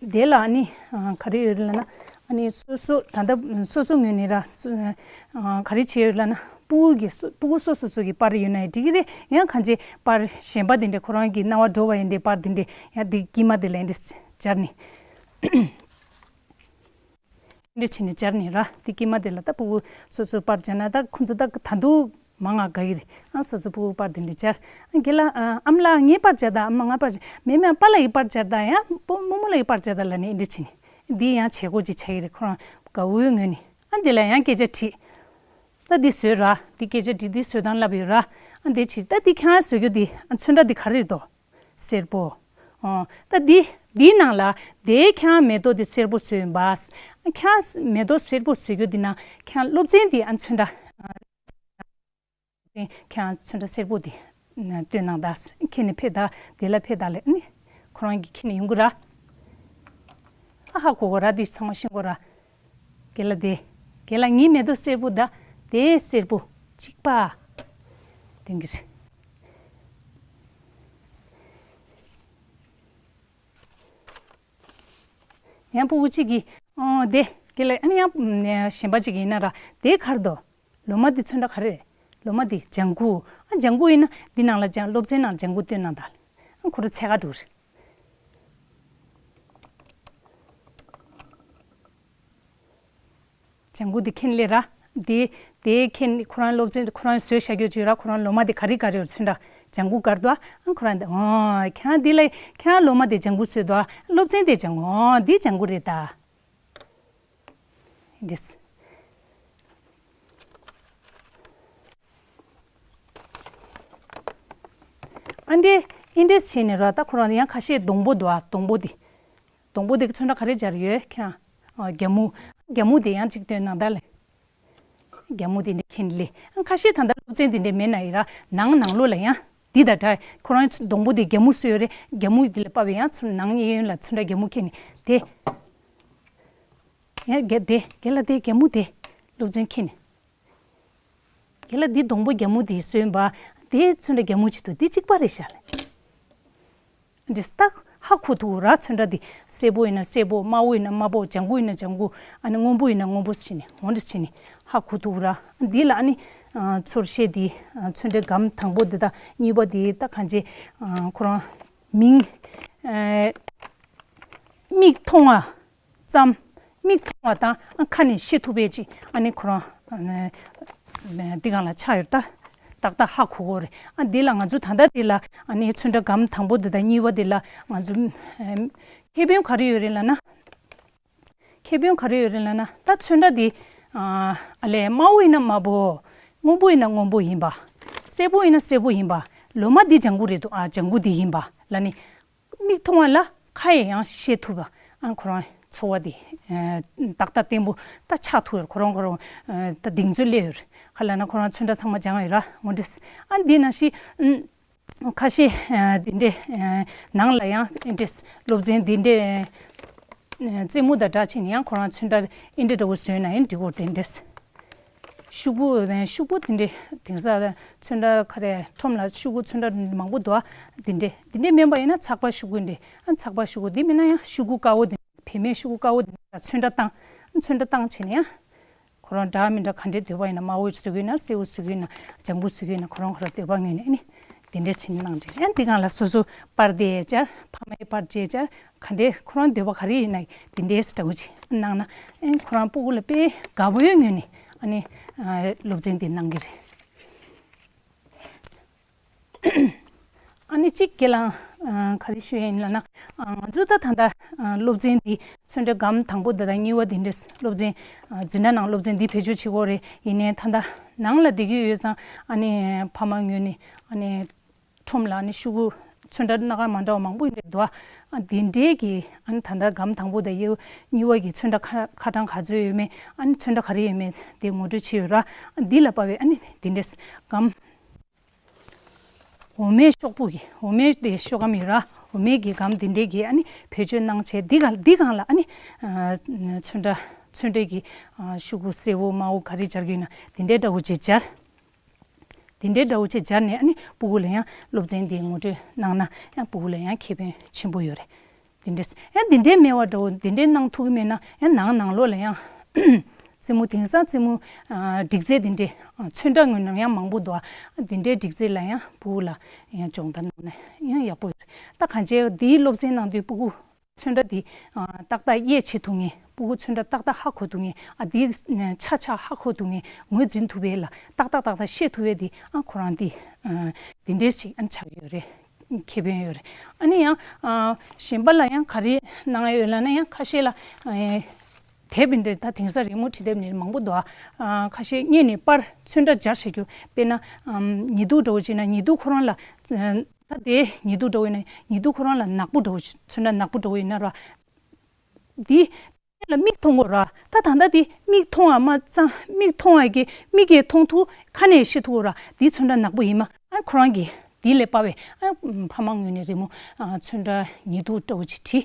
དེ་ལ་ཨ་ནི་ཨ། ག་རེ་ཡོད་རེད་ལབ་ན། ཨ་ནི་སོ་སོ་ད་ལྟ་སོ་སོ་ངོས་ནས་ར། སོ། ཨ། ག་རེ་བྱས་ཡོད་ལབ་ན། ཕྲུ་གུ་གི་སོ། ཕྲུ་གུ་སོ་སོ་སོ་གི་པར་ཡོད་ན་ཡང་འགྲིག་གི་རེད། ཡང་གང་ཅི་པར་གཞན་པ་དེ་འདྲ་ཁོ་རང་གི་སྣང་བ་འགྲོ་བ་ཡིན་དེ་པར་དེ་འདྲ་ཡང་དེ་དཀྱིལ་མ་དེ་ལ་འདི་སྦྱར་ནས། འདི་བྱས་ནས་སྦྱར་ནས་ར། དེ་དཀྱིལ་མ་དེ་ལ་ད་ཕྲུ་གུ་སོ་སོའི་པར་སྦྱར་ན་ད་ཁོ་ཚོ་ད་ད་དུང་མང་ང་དགའ་གི་རེད། ཨ། སོ་སོའི་ཕྲུ་གུ་པར་དེ་འདྲ་སྦྱར། ཨ། རྒན་ལགས། ཨ། ཨ་མ་ལགས་ངའི་པར་སྦྱར་དང་། ཨ་མ་ངའི་པར་སྦྱར། མེ་མེ་པཱ་ལགས་ཀྱི་པར་སྦྱར་དང་། ཡང་པོ་རྨོ་མོ་ལགས་ཀྱི་པར་སྦྱར་དང་ལབ་ནས་འདི་འདྲ་བྱས་ནས། འདི་ཡང་བྱེད་སྒོ་ཅིག་ཆགས་ཀྱི་རེད། ཁོ་རང་དགའ་བོའི་ངོས་ནས། ཨ། འདི་ལ་ཡང་སྐད་ཆ་དྲིས། ད་འདི་བཟོས་ར། འདི་སྐད་ཆ་དྲིས། འདི་བཟོ་སྟངས་ལབ་ཡོད་ར། ཨ། འདི་བྱས། ད་འདི་ཁྱེད་རང་བཟོ་རྒྱུ་འདི། ཨ། ཚོན་ཁྲ་འདི་ག་རེ་རེད་དོ། སེར་པོ། ཨོ། ད་འདི། འདིའི་ནང་ལ་དེ་ཁྱེད་རང་མེ་ཏོག་དེ་སེར་པོ་བཟོས་ཡིན་པ། ཁྱེད་རང་མེ་ཏོག་སེར་པོ་བཟོ་རྒྱུ་འདི་ནང་ཁྱེད་རང་སློབ་ཚན་འདི། ཨ། ཚོན་ཁྲ། ཁྱེད་རང་ཚོན་ཁྲ་སེར་པོ་འདི་སྟོན་གནང་དང་། ཁྱེད་ནི་ཕེབས་དང་། དེ་ལ་ཕེབས་དང་ལབ་ནི། ཁོ་རང་གིས་ཁྱེར་ནས་ཡོང་གི་ར། ཨ། ཧ་གོ་གོ་ར། འདི་ཚང་མ་ཤེས་གོ་ར། རྒན་ལགས་དེ། རྒན་ལགས་ངའི་མེ་ཏོག་སེར་པོ་དང་དེ་སེར་པོ་གཅིག་པ། དེང་གི་རེད། ཡང་ཕྲུ་གུ་གཅིག་གིས། ཨོ། དེ་རྒན་ལགས། ཨ་ནི་ཡང་གཞན་པ་གཅིག་ཡིན་ན་ར། དེ་ག་རེ་འདུག་ལོ་མ་འདི་ཚོན་ཁྲ་ག་རེ་རེད། ལོ་མ་འདི་ལྗང་གུ། ཨ། ལྗང་གུ་ཡིན་ན་འདི་ནང་ལ་ལྗང་། སློབ་ཚན་ནང་ལྗང་གུ་སྟོན་གནང་དང་། ཨ། ཁོ་རང་འཚོལ་ག་འགྲོ་རེད། ལྗང་གུ་འདི་ཁྱེར་ནས་སླེབས་ར། འདི། དེ་ཁྱེར་ནས་ཁོ་རང་སློབ་ཚན་ཁོ་རང་བཟོས་བཞག་རྒྱུ་ཅིག་ཡོད་ར། ཁོ་རང་ལོ་མ་འདི་ག་རེ་ག་རེ་ཡོད། ཚོན་ཁྲ་ལྗང་གུ་ག་རེ་འདུག་ཨ། ཁོ་རང་འདི། ཨོ། ཁྱེད་རང་འདི་ལ་ཁྱེད་རང་ལོ་མ་འདི་ལྗང་གུ་བཟོས་འདུག་ཨ། སློབ་ཚན་འདི་ལྗང་གུ། ཨོ། འདི་ལྗང་གུ་རེད་ད། འདྲེས། ཨ་འདྲེ། ཨིན་འདྲེས་བྱས་ནས་ར། ད་ཁོ་རང་ཡང་ཁ་ཤས་སྡོང་པོ་འདུག་ཨ། སྡོང་པོ་འདི། སྡོང་པོ་འདི་གི་ཚོན་ཁྲ་ག་རེ་སྦྱར་ཡོད་ཁྱེད་རང་། ཨ། རྒྱ་མུ། རྒྱ་མུ་འདི་ཡང་གཅིག་སྟོན་གནང་དང་ལེ། རྒྱ་མུ་འདི་འདྲ་ཁྱེར་ནས་སླེབས། ཨ། ཁ་ཤས་ད་ལྟ་སློབ་ཚན་འདི་འདྲ་མེད་ན་ཡི་ར། ནང་ནང་ལོགས་ལ་ཡང་འདི་དང་འདྲ། ཁོ་རང་སྡོང་པོ་འདི་རྒྱ་མུ་བཟོས་ཡོད་རེད། རྒྱ་མུ་འདི་ལ་དཔག་པའི་ཡང་ཚུར་ནང་གཡས་གཡོན་ལ་ཚོན་ཁྲ་རྒྱ་མུ་ཁྱེར་ནས་དེ། ཡང་རྒྱ་དེ་རྒྱ་ལ་དེ་རྒྱ་མུ་དེ་སློབ་ཚན་ཁྱེར་ནས། རྒན་ལགས་འདི་སྡོང་པོ་རྒྱ་མོ་འདི་བཟོས་པ། དེ་ཚོན་ཁྲ་རྒྱ་མོ་ཅིག་འདུག་འདི་གཅིག་པ་རེད་ཤག་ལ། འདི་སྟག་ཧ་གོ་ཐུབ་ར། ཚོན་ཁྲ་འདི་སེར་པོ་ཡིན་ན་སེར་པོ། དམར་པོ་ཡིན་ན་དམར་པོ། ལྗང་གུ་ཡིན་ན་ལྗང་གུ། ཨ་ནི་སྔོན་པོ་ཡིན་ན་སྔོན་པོ་ཟེར་ནས་འོ་འདྲ་བྱས་ནས་ཧ་གོ་ཐུབ་ར། འདི་ལ་ཨ་ནི་ཚོར་ཤེས་འདི་ཚོན་ཁྲའི་སྒམ་དང་པོ་འདི་དང་གཉིས་པ་འདི་ད་གང་ཅི་ཁོ་རང་མིང་མིག་མཐོང་བ། ཙམ། མིག་མཐོང་བ་དང་ཨ་ཁ་ནས་ཤེས་ཐུབ་པའི་ཅིག་ཨ་ནི་ཁོ་རང་ཨ་ནི་འདི་སྒང་ལ་ཆགས་ཡོད་ད། ཏག་ཏག་ཧ་གོ་གོ་རེད། ཨ་འདི་ལ་ང་ཚོ་ད་ལྟ་འདི་ལ་ཨ་ནི་ཚོན་ཁྲ་སྒམ་དང་པོ་འདི་དང་གཉིས་པ་འདི་ལ་ང་ཚོ་ཨ་ཁེ་ཕན་ག་རེ་ཡོད་རེད་ལབ་ན། ཁེ་ཕན་ག་རེ་ཡོད་རེད་ལབ་ན། ད་ཚོན་ཁྲ་འདི་ཨ་ཨ་ལས་དམར་པོ་ཡིན་ན་དམར་པོ། སྔོན་པོ་ཡིན་ན་སྔོན་པོ་ཡིན་པ། སེར་པོ་ཡིན་ན་སེར་པོ་ཡིན་པ། ལོ་མ་འདི་ལྗང་གུ་རེད་འདུག་ཨ་ལྗང་གུ་འདི་ཡིན་པ་ལབ་ནི། མིག་མཐོང་བ་ལ་ཁ་ཡིས་ཡང་ཤེས་ཐུབ་པ། ཨ་ཁོ་རང་ཚོར་བ་དེ་ཨ་ཏག་ཏག་བརྟན་པོ་ད་ཆགས་ཐུབ་ཡོད། ཁོ་རང་ཁོ་རང་ཨ་ད་གདེང་ཚོད་སླེབས་ཡོད། ག་ལབ་ན་ཁོ་རང་ཚོན་ཁྲ་ཚང་མ་སྦྱངས་ཡོད་ར། འོ་འདྲས། ཨ་འདི་ནང་བཞིན་ཨ་ཁ་ཤས་ཨ་འདི་འདྲས་ཨ་ནང་ལ་ཡང་འདྲས་སློབ་ཚན་འདི་འདྲས་ཨ་རྩེད་མོ་དང་འདྲ་ཕྱིན་ཡང་ཁོ་རང་ཚོན་ཁྲ་འདི་འདྲས་འདྲ་བོ་བཟོས་ན་ཡང་འགྲིག་གོ་དེ་འདྲས། ཤོག་བུ། ཤོག་བུ་དེ་འདྲའི་དེང་སང་ཚོན་ཁྲ་ག་རེ་ཁྲོམ་ལ་ཤོག་བུ་ཚོན་ཁྲ་མང་པོ་འདུག་ཨ། དེ་འདྲའི་དེ་འདྲའི་མིན་པ་ཡིན་ན་ཚགས་པར་ཤོག་བུ་འདྲ། ཨ་ཚགས་པར་ཤོག་བུ་དེ་མིན་ན་ཡང་ཤོག་གུ་དཀར་པོ་དེ། བེད་མེད་ཤོག་གུ་དཀར་པོ་དེ་ཚོན་ཁྲ་བཏང་། ཚོན་ཁྲ་བཏང་བྱས་ནས་ཡང་ཁོ་རང་འདྲ་མི་འདྲ་ག་འདྲའི་འདོད་པ་ཡིན་ན་དམར་པོ་བཟོ་གི་ཡིན་ན་སེར་པོ་བཟོ་གི་ཡིན་ན་ལྗང་གུ་བཟོ་གི་ཡིན་ན་ཁོ་རང་ཁོ་རང་འདོད་པ་ངོས་ནས་ཨ་ནི་དེ་འདྲའི་བྱས་ནས་གནང་འདྲ། ཡང་དེ་སྒང་ལ་སོ་སོ་པར་དེ་སྦྱར། ཕ་མའི་པར་དེ་སྦྱར། ག་འདྲའི་ཁོ་རང་འདོད་པ་ག་རེ་ཡིན་ན་དེ་འདྲའི་འདྲ་བོ་ཅིག་གནང་ན་ཨ་ཁོ་རང་སྤུ་གུ་ལ་དཔེ་དགའ་པོའི་ངོས་ནས་ཨ་ནི་སློབ་ཚན་དེ་གནང་གི་རེད། ཨ་ནི་གཅིག་ཁྱེད་རང་ ཨ་ག་རེ་ཞུ་ཡ་ཡིན་ལབ་ན། ཨ་ང་ཚོ་ད་ད་ལྟ་ཨ་སློབ་ཚན་འདི་ཚོན་ཁྲ་སྒམ་དང་པོ་དེ་དང་གཉིས་པ་དེ་འདྲས་སློབ་ཚན། ཨ་འཛིན་གྲྭ་ནང་སློབ་ཚན་འདི་བེད་སྤྱོད་བྱེད་དགོས་རེད། ཡིན་ནའི་ད་ལྟ་ནང་ལ་བསྡད་ཀྱི་ཡོད་ཙང་ཨ་ནི་ཕ་མ་ངོས་ནས་ཨ་ནི་ཁྲོམ་ལ་ཨ་ནི་ཤོག་གུ་ཚོན་ཁྲ་སྣ་ཁ་མ་འདྲ་བ་མང་པོ་ཡོད་འདུག་ཨ་དེ་འདྲའི་གི་ཨ་ནི་ད་ལྟ་སྒམ་དང་པོ་དང་གཉིས་པ་གི་ཚོན་ཁྲ་ཁ་ཁ་གྲངས་ག་ཚོད་ཡོད་མེད། ཨ་ནི་ཚོན་ཁྲ་ག་རེ་ཡོད་མེད་དེ་ངོ་སྤྲོད་བྱས་ཡོད་ར། ཨ་འདི་ལ་དཔག་པའི་ཨ་ནི་དེ་འདྲས་སྒམ། འོ་མའི་ཤོག་བུ་གི་འོ་མའི་དེ་ཤོག་སྒམ་ཡོད་ར། འོ་མའི་གི་སྒམ་དེ་འདྲའི་གི་ཨ་ནི་བེད་སྤྱོད་གནང་བྱས། འདི་ག་འདི་སྒང་ལ་ཨ་ནི་ཨ་ཚོན་ཁྲ་ཚོན་ཁྲའི་གི་ཨ་ཤོག་གུ་སེར་པོ་དམར་པོ་ག་རེ་སྦྱར་གྱི་ཡོད་ན་དེ་འདྲའི་འདྲ་བོ་ཅིག་སྦྱར། དེ་འདྲའི་འདྲ་བོ་ཅིག་སྦྱར་ནས་ཨ་ནི་སྤུ་གུ་ལ་ཡང་སློབ་ཚན་དེ་ངོ་སྤྲོད་གནང་ན་ཡང་སྤུ་གུ་ལ་ཡང་ཁེ་ཕན་ཆེན་པོ་ཡོད་རེད། དེ་འདྲས་ཡང་དེ་འདྲའི་མེད་པ་འདྲ་བོ་དེ་འདྲའི་གནང་ཐུབ་ཀྱི་མེད་ན་ཡང་ནང་ནང་ལོགས་ལ་ཡང་རྩེད་མོ་དེང་སང་རྩེད་མོ་ཨ་སྒྲིག་རྩལ་དེ་འདྲའི་ཨ་ཚོན་ཁྲ་ངོས་ནས་ཡང་མང་པོ་འདུག་ཨ་དེ་འདྲའི་སྒྲིག་རྩལ་ལ་ཡང་སྤུ་གུ་ལ་ཡང་སྦྱོང་བརྡར་གནང་ན་ཡང་ཡག་པོ་ཡོད་རེད། ད་གང་ཅི་འདིའི་སློབ་ཚན་ནང་དུ་སྤུ་གུ་ཚོན་ཁྲ་འདི་ཨ་ཏག་ཏག་དབྱེ་བྱེད་ཐུབ་མཁན། སྤུ་གུ་ཚོན་ཁྲ་ཏག་ཏག་ཧ་གོ་ཐུབ་མཁན། ཨ་འདི་ཆ་ཆ་ཧ་གོ་ཐུབ་མཁན། ངོས་འཛིན་ཐུབ་པའི་ལ་ཏག་ཏག་ཏག་ཏག་ཤེས་ཐུབ་པའི་འདི་ཨ་ཁོ་རང་འདི་ཨ་འདི་འདྲའི་ཞིག་ཨ་ཆགས་ཡོད་རེད། ཁེ་ཕན་ཡོད་རེད། ཨ་ནི་ཡང་ཨ་གཞན་པ་ལ་ཡང་ག་རེ་གནང་ཡ་ཡོད་ལབ་ན། ཡང་ཁ་ཤས་ལ་ཨ་དེབ་འདི་ད་དེང་སང་རི་མོ་བྲིས་དེབ་ནི་མང་པོ་འདུག་ཨ་ཁ་ཤས་སྔོན་ནས་པར་ཚོན་ཁྲ་སྦྱར་བྱ་རྒྱུ། དཔེར་ན་ཨམ་ཉི་གདུགས་འདྲ་བོ་བྱས་ན་ཉི་གདུགས་ཁོ་རང་ལ་ཨ་ད་དེ་ཉི་གདུགས་འདྲ་བོ་ཡིན་ན་ཉི་གདུགས་ཁོ་རང་ལ་ནག་པོ་འདྲ་བོ་ཚོན་ཁྲ་ནག་པོ་འདྲ་བོ་ཡིན་ན་ར། འདི་ལ་མིག་མཐོང་གོ་ར། ད་ད་ལྟ་འདི་མིག་མཐོང་བ་མ་ཚང་མིག་མཐོང་བ་གི་མིག་གིས་མཐོང་ཐུབ། ཁ་ནས་ཤེས་ཐུབ་གོ་ར། འདི་ཚོན་ཁྲ་ནག་པོ་ཡིན་མ། ཨ་ཁོ་རང་གིས་འདི་ལས་དཔག་པའི་ཨ་ཕ་མ་ངོས་ནས་རི་མོ་ཨ་ཚོན་ཁྲ་ཉི་གདུགས་འདྲ་བོ་ཅིག་བྲིས།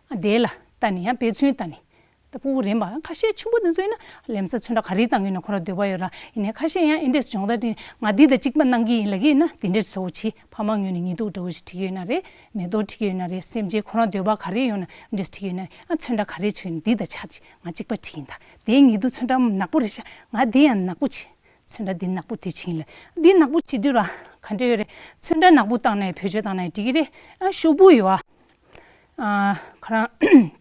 ཨ་དེ་ལ་ལྟ་ནས་ཡང་དཔེ་མཚོན་ལྟ་ནས། ད་སྤུ་གུ་རན་པ་ཁ་ཤས་ཆེན་པོ་དེ་ཚོ་ཡིན་ན་ལམ་སང་ཚོན་ཁྲ་ག་རེ་བཏང་གི་ཡོད་ན་ཁོ་རང་འདོད་པ་ཡོད་ར། ཡིན་ནའི་ཁ་ཤས་ཡང་ཨེ་འདྲས་སྦྱོང་བརྡར་དེ་ང་འདི་དང་གཅིག་པ་གནང་གི་ཡིན་ལབ་ཀྱི་ཡིན་ན་དེ་འདྲས་བཟོ་བྱེད། ཕ་མ་ངོས་ནས་ཉི་གདུགས་འདྲ་བོ་ཞིག་བྲིས་ཡོད་ན་རེད། མེ་ཏོག་བྲིས་ཡོད་ན་རེད། སེམས་ཅན་ཁོ་རང་འདོད་པ་ག་རེ་ཡོད་ན་འདྲས་བྲིས་ཡོད་ན་རེད། ཨ་ཚོན་ཁྲ་ག་རེ་བྱུང་ཡིན་འདི་དང་ཆ་ཅིག་ང་གཅིག་པ་བྲིས་ཡིན། ད་དེའི་ཉི་གདུགས་ཚོན་ཁྲ་ནག་པོ་རེད་ཤག་ང་དེ་ཡང་ནག་པོ་བྱེད། ཚོན་ཁྲ་འདི་ནག་པོ་དེ་བྱིན་ལ། འདི་ནག་པོ་བྱེད་དུས་ར་ག་འདྲ་ཡོད་རེད། ཚོན་ཁྲ་ནག་པོ་བཏང་ནས་བེད་སྤྱོད་བཏང་ནས་འགྲིག་གི་རེད། ཨ་ཤོག་བུ་ཡོད་ཨ། ཨ་ཁ་རང་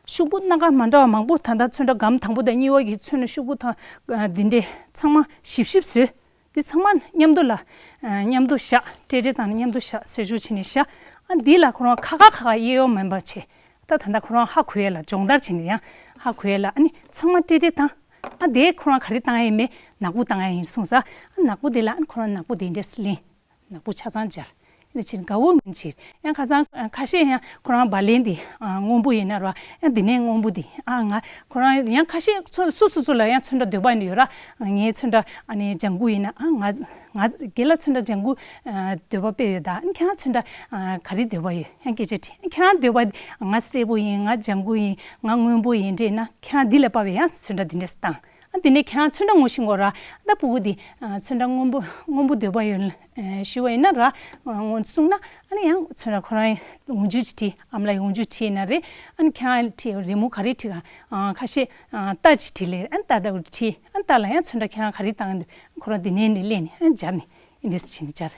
ཤོག་བུ་སྣ་ཁ་མ་འདྲ་བ་མང་པོ། ད་ལྟ་ཚོན་ཁྲ་སྒམ་དང་པོ་དང་གཉིས་པ་གི་ཚོན་ཤོག་བུ་དང་ཨ་འདི་འདྲས་ཚང་མ་ཞིབ་ཞིབ་བཟོས། འདི་ཚང་མ་མཉམ་དུ་ལ་ཨ་མཉམ་དུ་བཞག་སྤྲེལ་སྤྲེལ་བཏང་ནས་མཉམ་དུ་བཞག་སེར་ཤོག་བྱས་ནས་བཞག་ཨ་འདི་ལ་ཁོ་རང་ཁ་ཁ་ཁ་ཁ་དབྱེ་བ་མེད་པ་བྱས། ད་ད་ལྟ་ཁོ་རང་ཧ་གོ་ཡ་ལ་སྦྱོང་བརྡར་བྱས་ནས་ཡང་ཧ་གོ་ཡ་ལ། ཨ་ནི་ཚང་མ་སྤྲེལ་སྤྲེལ་བཏང་། ཨ་དེ་ཁོ་རང་ག་རེ་བཏང་ཡ་ཡིན་མེད་ནག་པོ་བཏང་ཡ་ཡིན་གསུངས་ས། ཨ་ནག་པོ་དེ་ལ་ཨ་ཁོ་རང་ནག་པོ་དེ་འདྲས་ལེན། ནག་པོ་ཆ་ཚང་སྦྱར། ཨ་ནི་ཕྱིར་དགའ་བོ་མིན་ཕྱིར་ཡང་ཁ་སང་ཁ་ཤས་ཡང་ཁོ་རང་བ་ལན་དེ་ཨ་སྔོན་པོ་ཡིན་ན་ར། ཡང་དེ་ནས་སྔོན་པོ་དེ་ཨ་ང་ཁོ་རང་ཡང་ཁ་ཤས་སོ་སོ་སོ་སོ་ལ་ཡང་ཚོན་ཁྲ་འདོད་པ་ཡོད་ར། ངའི་ཚོན་ཁྲ་ཨ་ནི་ལྗང་གུ་ཡིན་ན་ཨ་ང་ང་རྒན་ལགས་ཚོན་ཁྲ་ལྗང་གུ་ཨ་འདོད་པ་དཔེ་ཡོད། ད་ཨ་ནི་ཁྱེད་རང་ཚོན་ཁྲ་ཨ་ག་རེ་འདོད་པ་ཡོད་ཡང་སྐད་ཆ་དྲིས། ཁྱེད་རང་འདོད་པ་ང་སེར་པོ་ཡིན། ང་ལྗང་གུ་ཡིན། ང་སྔོན་པོ་ཡིན་དྲིས་ན་ཁྱེད་རང་འདི་ལ་དཔག་པའི་ཡང་ཚོན་ཁྲ་འདི་འདྲས་བཏང་། ཨ་དེ་ནས་ཁྱེད་རང་ཚོན་ཁྲ་ངོ་ཤེས་དགོས་ར། ད་སྤུ་གུ་འདི་ཨ་ཚོན་ཁྲ་སྔོན་པོ་སྔོན་པོ་འདོད་པ་ཡོད་ཨ་ཞུ་བ་ཡིན་ན་ར། ཨ་ངོ་གསུངས་ན་ཨ་ནི་ཡང་ཚོན་ཁྲ་ཁོ་རང་ཡོང་རྒྱུ་ཅིག་བྲིས། ཨ་མ་ལགས་ཡོང་རྒྱུ་བྲིས་ཡིན་ན་རེད། ཨ་ནི་ཁྱེད་རང་བྲིས་རི་མོ་ག་རེ་བྲིས་ག་ཨ་ཁ་ཤས་ཨ་རྟ་ཅིག་བྲིས་ལེ། ཨ་རྟ་ལྟ་བུ་བྲིས། ཨ་རྟ་ལ་ཡང་ཚོན་ཁྲ་ཁྱེད་རང་ག་རེ་བཏང་གི་འདུག་ཁོ་རང་འདི་ནས་ནས་ལེན་ནས་ཨ་སྦྱར་ནས་འདི་འདྲས་བྱས་ནས་སྦྱར།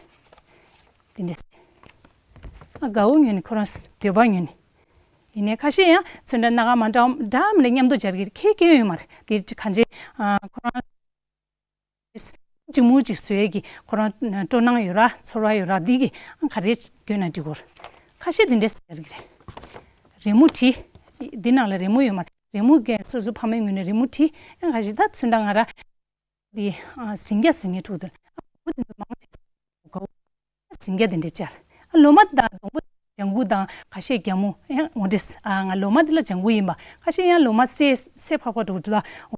འདི་འདྲས། ཨ་དགའ་བོ་ངོས་ནས་ཁོ་རང་འདོད་པ་ངོས་ནས། ཡིན་ནའི་ཁ་ཤས་ཡང་ཚོན་ཁྲ་སྣ་ཁ་མ་འདྲ་འདྲ་མི་འདྲ་མཉམ་དུ་སྦྱར་གྱི་ཁྱད་སྐྱོན་ཡོད་མ་རེད། དེ་གང་ཅི་ཨ་ཁོ་རང་ཅི་མུ་ཅིག་བཟོས་ཀྱི་ཁོ་རང་སྤྲོ་སྣང་ཡོད་ར་ཚོར་བ་ཡོད་ར། འདི་གི་ཨ་ག་རེ་འདོད་ན་འབྲི་དགོས་རེད། ཁ་ཤས་འདི་འདྲས་སྦྱར་གྱི་རེད། རི་མོ་བྲིས། འདི་ནང་ལ་རི་མོ་ཡོད་མ་རེད། རི་མོ་གས་སོ་སོ་ཕ་མའི་ངོས་ནས་རི་མོ་བྲིས། ཡང་ཁ་ཤས་ད་ཚོན་ཁྲ་ང་ར། འདི་ཨ་ཟིང་སྐྱ་བཟོ་མཁན་ཕྲུ་གུ་དེ་ཨ་བུ་དེ་ཚོ་མང་ཆེ་གོ་ཟིང་སྐྱ་དེ་འདྲ་བཅར། ཨ་ལོ་མ་དང་སྡོང་པོ་ལྗང་གུ་དང་ཁ་ཤས་རྒྱ་མོ་ཡང་འོ་འདྲས། ཨ་ང་ལོ་མ་དེ་ལ་ལྗང་གུ་ཡིན་པ། ཁ་ཤས་ཡང་ལོ་མ་སེ་སེ་ཕག་པ་འདྲ་བོ་དེ་ལ་འོ་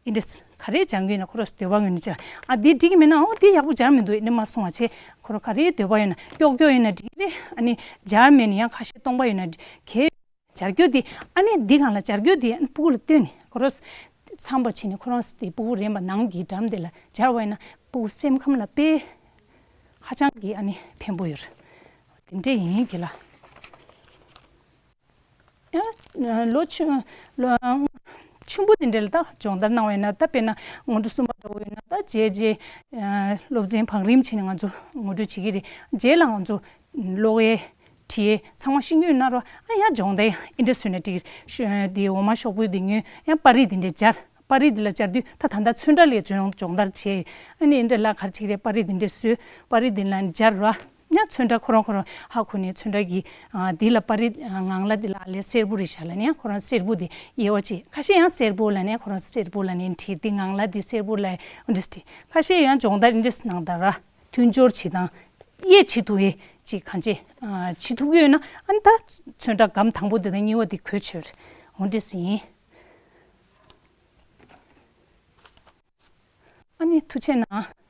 འདི་འདྲས་ག་རེ་སྦྱང་གི་ཡིན་ན་ཁོ་རང་འདོད་པ་ངོས་ནས་བཅར། ཨ་འདི་འགྲིག་གི་མེད་ན་འོ་འདི་ཡག་པོ་སྦྱར་མི་འདུག་ཨེ་ནི་མ་གསུང་བ་བྱས། ཁོ་རང་ག་རེ་འདོད་པ་ཡོད་ན་ཀྱོག་ཀྱོག་ཡིན་ན་འགྲིག་གི་རེད། ཨ་ནི་སྦྱར་མེད་ན་ཡང་ཁ་ཤས་སྟོང་པ་ཡོད་ན་འགྲིག་གི་སྦྱར་རྒྱུ་དེ་ཨ་ནི་འདི་སྒང་ལ་སྦྱར་རྒྱུ་དེ་ཨ་ནི་སྤུ་གུ་ལ་སྟོན་ནས་ཁོ་རང་འཚམས་པ་བྱས་ནས་ཁོ་རང་དེ་སྤུ་གུ་རན་པ་ནང་གི་འགྲམ་དེ་ལ་སྦྱར་བ་ཡིན་ན་སྤུ་གུ་སེམས་ཁམས་ལ་དཔེ་ཧ་ཅང་གི་ཨ་ནི་ཕན་པོ་ཡོད་རེད། དེ་འདྲས་ཡིན་གྱི་ལ། ཡང་ལོ་ཆུང་ལོ་ཆུང་པོ་དེ་འདྲས་ལ་ད་སྦྱོང་བརྡར་གནང་བ་ཡིན་ན། ད་དཔེར་ན་སྔོན་འགྲོ་གསུམ་པ་འདྲ་བོ་ཡོད་ན་ད་རྗེས་རྗེས་སློབ་ཚན་བང་རིམ་བྱས་ནས་ང་ཚོ་ངོ་སྤྲོད་བྱེད་ཀྱི་རེད། རྗེས་ལ་ང་ཚོ་ཀློག་ཡས། བྲིས་ཚང་མ་ཤེས་ཀྱི་ཡོད་ན་རོ། ཨ་ཡང་སྦྱོང་བརྡར་ཡང་ཨེ་འདྲ་བཟོས་ན་འགྲིག་གི་རེད། དེ་འོ་མ་ཤོག་བུ་དེ་ཉོས་ཡང་པར་རིས་དེ་འདྲས་སྦྱར། པར་རིས་དེ་ལ་སྦྱར་དུས་ད་ད་ལྟ་ཚོན་ཁྲ་ལས་སྦྱོང་སྦྱོང་བརྡར་བྱས། ཨ་ནི་ཨེ་འདྲ་ལ་ག་རེ་བྱེད་ཀྱི་རེད། པར་རིས་དེ་འདྲས་བཟོས། པར་རིས་དེ་ལ་སྦྱར་རོ། ཡང་ཚོན་ཁྲ་ཁོ་རང་ཁོ་རང་ཧ་གོ་ནས་ཚོན་ཁྲ་གི་ཨ་འདི་ལ་པར་རིས་ངང་ལ་འདི་ལ་ལས་སེར་པོ་རེད་ཤག་ལབ་ནས་ཁོ་རང་སེར་པོ་འདི་དབྱེ་བ་ཕྱེ། ཁ་ཤས་ཡང་སེར་པོ་ལབ་ནས་ཁོ་རང་སེར་པོ་ལབ་ནས་བྲིས། འདི་ངང་ལ་འདི་སེར་པོ་ལབ་འདི་འདྲས་བྲིས། ཁ་ཤས་ཡང་སྦྱོང་བརྡར་འདི་འདྲས་གནང་དང་ར། མཐུན་སྦྱོར་བྱེད་སྟངས། དབྱེ་བྱེད་ཐུབ་ཡས་ཅིག་གང་ཅི་ཨ་བྱེད་ཐུབ་ཀྱི་ཡོད་ན། ཨ་ནི་ད་ཚོན་ཁྲ་སྒམ་དང་པོ་དེ་དང་གཉིས་པ་དེ་གོ་ཆོད་རེད། འོ་འདྲས་ཡིན། ཨ་ནི་ཐུགས་རྗེ་གནང་།